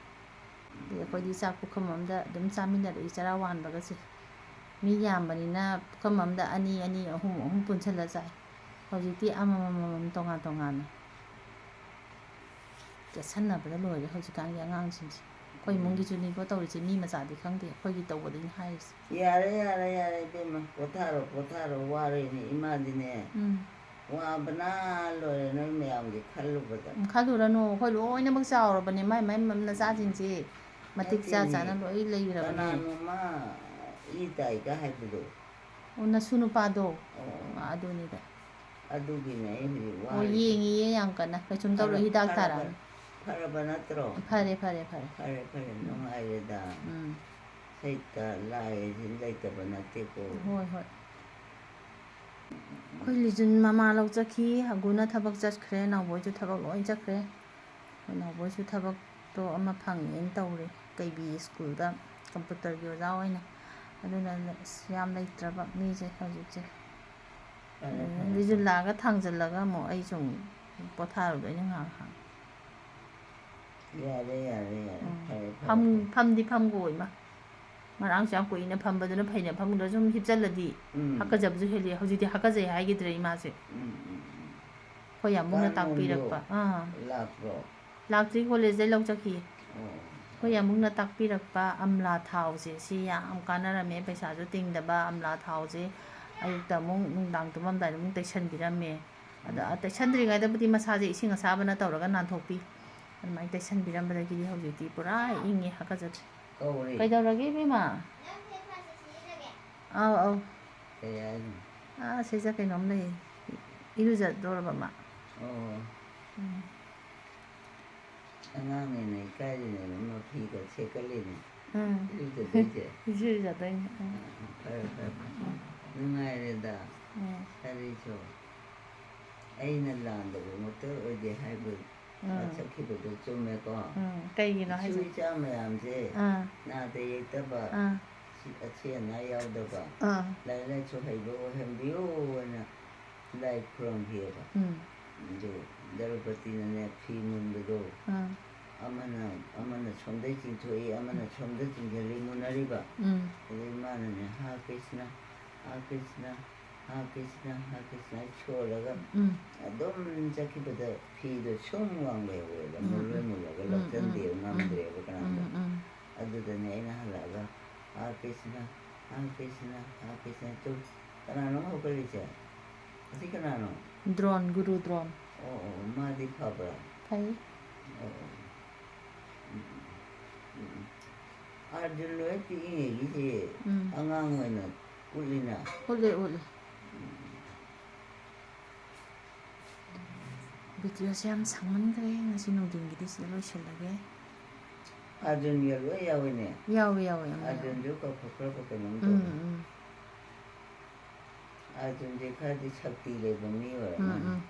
ꯑꯗꯩ ꯑꯩꯈꯣꯏꯗꯤ ꯆꯥꯛ ꯄꯨꯈꯝ ꯑꯃꯗ ꯑꯗꯨꯝ ꯆꯥꯃꯤꯟꯅꯔꯛꯏ ꯆꯔꯥ ꯋꯥꯟꯕꯒꯁꯦ꯫ ꯃꯤ ꯌꯥꯝꯕꯅꯤꯅ ꯄꯨꯈꯝ ꯑꯃꯗ ꯑꯅꯤ ꯑꯅꯤ, ꯑꯍꯨꯝ ꯑꯍꯨꯝ ꯄꯨꯟꯁꯤꯜꯂ ꯆꯥꯏ꯫ ꯍꯧꯖꯤꯛꯇꯤ ꯑꯃꯃꯝ ꯑꯃꯃꯝ ꯇꯣꯉꯥꯟ ꯇꯣꯉꯥꯟꯅ꯫ ꯀꯦꯠꯁꯟꯅꯕꯗ ꯂꯣꯏꯔꯦ ꯍꯧꯖꯤꯛꯀꯥꯟꯒꯤ ꯑꯉꯥꯡꯁꯤꯡꯁꯦ꯫ ꯑꯩꯈꯣꯏ ꯏꯃꯨꯡꯒꯤꯁꯨꯅꯤꯀꯣ ꯇꯧꯔꯤꯁꯦ, ꯃꯤ ꯃꯆꯥꯗꯤ ꯈꯪꯗꯦ, ꯑꯩꯈꯣꯏꯒꯤ ꯇꯧꯕꯗꯩꯅ ꯍꯥꯏꯔꯤꯁꯦ꯫ ꯌꯥꯔꯦ, ꯌꯥꯔꯦ, ꯌꯥꯔꯦ, ꯏꯕꯦꯝꯃ, ꯄꯣꯊꯥꯔꯣ, ꯄꯣꯊꯥꯔꯣ, ꯋꯥꯔꯦꯅꯦ ꯏꯃꯥꯗꯤꯅꯦ꯫ ꯎꯝ꯫ ꯋꯥꯕꯅ ꯂꯣꯏꯔꯦ ꯅꯣꯏ ꯃꯌꯥꯝꯒꯤ ꯈꯜꯂꯨꯕꯗ꯫ ꯎꯝ, ꯈꯜꯂꯨꯔꯅꯨ, ꯑꯩꯈꯣꯏ ꯂꯣꯏꯅꯃꯛ ꯆꯥꯎꯔꯕꯅꯦ, ꯃꯥꯏ ꯃꯥꯏ ꯃꯆꯥꯁꯤꯡꯁꯦ ꯃꯇꯤꯛ ꯆꯥ ꯅꯠꯇꯦꯅꯦ, ꯆꯥꯅ ꯂꯣꯏ ꯂꯩꯈ꯭ꯔꯕꯅꯦ꯫ ꯀꯅꯥꯅꯣꯃ ꯏ ꯇꯥꯏꯒ ꯍꯥꯏꯕꯗꯣ꯫ ꯑꯣ, ꯅꯁꯨ ꯅꯨꯄꯥꯗꯣ꯫ ꯑꯣ꯫ ꯑꯗꯨꯅꯤꯗ꯫ ꯑꯗꯨꯒꯤꯅꯦ ꯑꯩ ꯍꯧꯖꯤꯛ ꯑꯣ, ꯋꯥꯔꯤꯁꯦ꯫ ꯌꯦꯡꯉꯤꯌꯦ ꯌꯥꯝ ꯀꯟꯅ, ꯀꯩꯁꯨꯝ ꯇꯧꯔꯣꯏ, ꯐꯔ-, ꯍꯤꯗꯥꯛ ꯐꯔꯕ-, ꯊꯥꯔꯛꯑꯅꯤ꯫ ꯐꯔꯕ ꯅꯠꯇ꯭ꯔꯣ? ꯐꯔꯦ, ꯐꯔꯦ, ꯐꯔꯦ꯫ ꯐꯔꯦ, ꯐꯔꯦ, ꯎꯝ꯫ ꯅꯨꯡꯉꯥꯏꯔꯦꯗ꯫ ꯎꯝ꯫ ꯁꯩꯇ ꯂꯥꯏꯁꯤ ꯂꯩꯇꯕ ꯅꯠꯇꯦꯀꯣ꯫ ꯍꯣꯏ, ꯍꯣꯏ꯫ ꯑꯩꯈꯣꯏ ꯂꯤꯖꯨꯟ ꯃꯃꯥ ꯂꯧ ꯆꯠꯈꯤ, ꯍꯒꯨꯅ ꯊꯕꯛ ꯆꯠꯈ꯭ꯔꯦ, ꯅꯥꯎꯕꯣꯏꯁꯨ ꯊꯕꯛ ꯂꯣꯏ ꯆꯠꯈ꯭ꯔꯦ꯫ ꯑꯩꯈꯣꯏ ꯅꯥꯎꯕꯣꯏꯁꯨ ꯊꯕꯛꯇꯣ ꯑꯃ ꯐꯪꯉꯦꯅ ꯇꯧꯔꯦ, ꯀꯩꯕꯤ ꯁ꯭ꯀꯨꯜꯗ ꯀꯝꯄ꯭ꯌꯨꯇꯔꯒꯤ ꯑꯣꯖꯥ ꯑꯣꯏꯅ꯫ ꯑꯗꯨꯅ ꯑꯁ ꯌꯥꯝ ꯂꯩꯇ꯭ꯔꯕ ꯃꯤꯁꯦ ꯍꯧꯖꯤꯛꯁꯦ꯫ ꯐꯔꯦ, ꯐꯔꯦ, ꯂꯤꯖꯨꯟ ꯂꯥꯛꯑꯒ ꯊꯥꯡꯖꯜꯂꯒ ꯑꯃꯨꯛ ꯑꯩꯁꯨ ꯑꯃꯨꯛ ꯄꯣꯊꯥꯔꯨꯗꯣꯏꯅꯦ ꯉꯥꯏꯍꯥꯛ ꯉꯥꯏꯍꯥꯛ꯫ ꯌꯥꯔꯦ, ꯌꯥꯔꯦ, ꯌꯥꯔꯦ꯫ ꯎꯝ꯫ ꯐꯔꯦ, ꯐꯔꯦ, ꯐꯝ-, ꯐꯔꯦ꯫ ꯐꯝꯗꯤ ꯐꯝꯒꯣ ꯏꯃꯥ꯫ ꯉꯔꯥꯡꯁꯨ ꯌꯥꯝ ꯀꯨꯏꯅ ꯐꯝꯕꯗꯨꯅ ꯐꯩꯅ ꯐꯝꯗ꯭ꯔ ꯁꯨꯝ ꯍꯤꯞꯆꯜꯂꯗꯤ ꯎꯝ꯫ ꯍꯥꯀꯠꯖꯕꯁꯨ ꯍꯦꯜꯂꯤ꯫ ꯍꯧꯖꯤꯛꯇꯤ ꯍꯥꯀꯠꯆꯩ ꯍꯥꯏꯈꯤꯗ꯭ꯔꯦ ꯏꯃꯥꯁꯦ꯫ ꯎꯝ, ꯎꯝ, ꯎꯝ꯫ ꯑꯩꯈꯣꯏ ꯌꯥꯝꯕꯨꯡꯅ ꯀꯥꯔꯃꯣꯟꯗꯣ ꯇꯥꯛꯄꯤꯔꯛꯄ꯫ ꯑꯥ꯫ ꯂꯥꯛꯄ꯭ꯔꯣ? ꯂꯥꯛꯇ꯭ꯔꯤ, ꯀꯣꯂꯦꯖꯇꯩ ꯂꯧ ꯆꯠꯈꯤꯌꯦ꯫ ꯑꯣ꯫ ꯑꯩꯈꯣꯏ ꯌꯥꯝꯕꯨꯡꯅ ꯇꯥꯛꯄꯤꯔꯛꯄ ꯑꯝꯂꯥ ꯊꯥꯎꯁꯦ, ꯁꯤ ꯌꯥꯝ ꯀꯥꯟꯅꯔꯝꯃꯦ, ꯄꯩꯁꯥꯁꯨ ꯇꯤꯡꯗꯕ꯫ ꯑꯝꯂꯥ ꯊꯥꯎꯁꯦ ꯑꯌꯨꯛꯇ ꯑꯃꯨꯛ ꯅꯨꯡꯗꯥꯡ ꯇꯨꯝꯃꯝꯗꯥꯏꯗ ꯑꯃꯨꯛ ꯇꯩꯁꯟꯕꯤꯔꯝꯃꯦ꯫ ꯑꯗ ꯎꯝ꯫ ꯇꯩꯁꯟꯗ꯭ꯔꯤꯉꯩꯗꯕꯨꯗꯤ ꯃꯁꯥꯁꯦ ꯏꯁꯤꯡ ꯑꯁꯥꯕꯅ ꯇꯧꯔꯒ ꯅꯥꯟꯊꯣꯛꯄꯤ꯫ ꯑꯗꯨꯃꯥꯏꯅ ꯇꯩꯁꯟꯕꯤꯔꯝꯕꯗꯒꯤꯗꯤ ꯍꯧꯖꯤꯛꯇꯤ ꯄꯨꯔꯥ ꯏꯪꯉꯦ, ꯍꯥꯀꯠꯆꯗ꯭ꯔꯦ꯫ ꯀꯧꯔꯦ꯫ ꯀꯩꯗꯧꯔꯒꯦ, ꯏꯕꯦꯝꯃ? ꯑꯧ, ꯑꯧ꯫ ꯀꯩ ꯍꯥꯏꯅꯣ? ꯑꯥ, ꯁꯤꯗ ꯀꯩꯅꯣꯝ ꯂꯩ꯫ ꯏꯔꯨꯖꯗꯣꯔꯕ ꯃꯥ꯫ ꯑꯣ꯫ ꯎꯝ꯫ ꯑꯉꯥꯡꯅꯤꯅ ꯏꯀꯥꯏꯔꯤꯅꯦ, ꯃꯐꯤꯒ ꯁꯦꯠꯀꯠꯂꯤꯅꯦ꯫ ꯎꯝ꯫ ꯏꯔꯨꯖꯗꯣꯏꯁꯦ꯫ ꯏꯔꯨꯖꯗꯣꯏꯅꯦ꯫ ꯎꯝ꯫ ꯑꯥ, ꯐꯔꯦ, ꯐꯔꯦ, ꯐꯔꯦ꯫ ꯎꯝ꯫ ꯅꯨꯡꯉꯥꯏꯔꯦꯗ꯫ ꯎꯝ꯫ ꯀꯔꯤꯁꯨ꯫ ꯑꯩꯅ ꯂꯥꯟꯗꯕꯃꯛꯇ ꯑꯣꯏꯗꯦ ꯍꯥꯏꯕ ꯎꯝ꯫ ꯆꯠꯈꯤꯕꯗꯣ ꯆꯨꯝꯃꯦꯀꯣ꯫ ꯎꯝ꯫ ꯀꯩꯒꯤꯅꯣ ꯏꯁꯨ ꯍꯥꯏꯁꯦ? ꯏꯆꯥ ꯃꯌꯥꯝꯁꯦ ꯑꯥ꯫ ꯅꯥꯗ ꯌꯦꯛꯇꯕ, ꯑꯥ꯫ ꯑꯁꯤ-, ꯑꯁꯤ ꯑꯅꯥ ꯌꯥꯎꯗꯕ, ꯑꯥ꯫ ꯂꯥꯏꯔꯤꯛ ꯂꯥꯏꯁꯨ ꯍꯩꯕ ꯑꯣꯏꯍꯟꯕꯤꯌꯨ ꯍꯥꯏꯅ ꯂꯥꯏ ꯈꯨꯔꯨꯝꯈꯤꯑꯕ꯫ ꯎꯝ꯫ ꯑꯗꯨ ꯗ꯭ꯔꯧꯄꯗꯤꯅꯅꯦ ꯐꯤ ꯃꯨꯟꯕꯗꯣ, ꯑꯥ꯫ ꯑꯃꯅ, ꯑꯃꯅ ꯁꯣꯝꯗꯩ ꯆꯤꯡꯊꯣꯛꯏ, ꯑꯃꯅ ꯁꯣꯝꯗ ꯆꯤꯡꯁꯤꯜꯂꯤ, ꯃꯨꯟꯅꯔꯤꯕ꯫ ꯎꯝ꯫ ꯑꯗꯩ ꯃꯥꯅꯅꯦ, "ꯍꯥ ꯀ꯭ꯔꯤꯁꯅ, ꯍꯥ ꯀ꯭ꯔꯤꯁꯅ, ꯍꯥ ꯀ꯭ꯔꯤꯁꯅ, ꯍꯥ ꯀ꯭ꯔꯤꯁꯅ" ꯍꯥꯏ ꯁꯣꯜꯂꯒ ꯎꯝ꯫ ꯑꯗꯨꯝ ꯆꯠꯈꯤꯕꯗ ꯐꯤꯗꯣ ꯁꯨꯝ ꯋꯥꯡ ꯂꯩꯍꯧꯋꯦꯕ꯫ ꯎꯝ, ꯃꯨꯜꯂꯣꯏ ꯎꯝ꯫ ꯃꯨꯜꯂꯒ ꯎꯝ, ꯎꯝ, ꯂꯧꯁꯟꯗꯦꯕ, ꯎꯝ꯫ ꯉꯝꯗ꯭ꯔꯦꯕ ꯀꯅꯥꯝꯇ꯫ ꯎꯝ, ꯎꯝ꯫ ꯑꯗꯨꯗꯅꯦ ꯑꯩꯅ ꯍꯜꯂꯛꯑꯒ, "ꯍꯥ ꯀ꯭ꯔꯤꯁꯅ, ꯍꯥ ꯀ꯭ꯔꯤꯁꯅ, ꯍꯥ ꯀ꯭ꯔꯤꯁꯅ" ꯇꯨ꯫ ꯀꯅꯥꯅꯣ ꯍꯧꯒꯠꯂꯤꯁꯦ? ꯑꯁꯤ ꯀꯅꯥꯅꯣ? ꯗ꯭ꯔꯣꯟ, ꯒꯨꯔꯨ ꯗ꯭ꯔꯣꯟ꯫ ꯑꯣ, ꯑꯣ, ꯃꯥꯗꯤ ꯐꯕ꯭ꯔꯥ? ꯐꯩ꯫ ꯑꯣ, ꯑꯣ꯫ ꯎꯝ, ꯎꯝ, ꯎꯝ꯫ ꯑꯥꯔꯖꯨꯟ ꯂꯣꯏ ꯄꯤꯛꯏꯉꯩꯒꯤꯁꯦ ꯎꯝ꯫ ꯑꯉꯥꯡ ꯑꯣꯏꯅ ꯎꯠꯂꯤꯅ꯫ ꯎꯠꯂꯦ, ꯎꯠꯂꯦ꯫ ꯎꯝ꯫ ꯚꯤꯗꯤꯑꯣꯁꯦ ꯌꯥꯝ ꯁꯥꯡꯃꯟꯈ꯭ꯔꯦ, ꯉꯁꯤ ꯅꯨꯡꯊꯤꯟꯒꯤꯗꯤ ꯁꯤꯗ ꯂꯣꯏꯁꯤꯜꯂꯒꯦ꯫ ꯑꯥꯔꯖꯨꯟꯒ ꯂꯣꯏ ꯌꯥꯎꯋꯤꯅꯦ꯫ ꯌꯥꯎꯋꯦ, ꯌꯥꯎꯋꯦ, ꯌꯥꯝ ꯌꯥꯎꯋꯦ꯫ ꯑꯥꯔꯖꯨꯟꯁꯨ ꯀꯧꯊꯣꯛꯈ꯭ꯔꯕ ꯀꯩꯅꯣꯝ ꯎꯝ, ꯇꯧꯔꯦ꯫ ꯎꯝ꯫ ꯑꯥꯔꯖꯨꯟꯁꯦ ꯈꯔꯗꯤ ꯁꯛꯇꯤ ꯂꯩꯕ ꯃꯤ ꯑꯣꯏꯔ ꯎꯝ, ꯃꯥꯜꯂꯦ꯫ ꯎꯝ꯫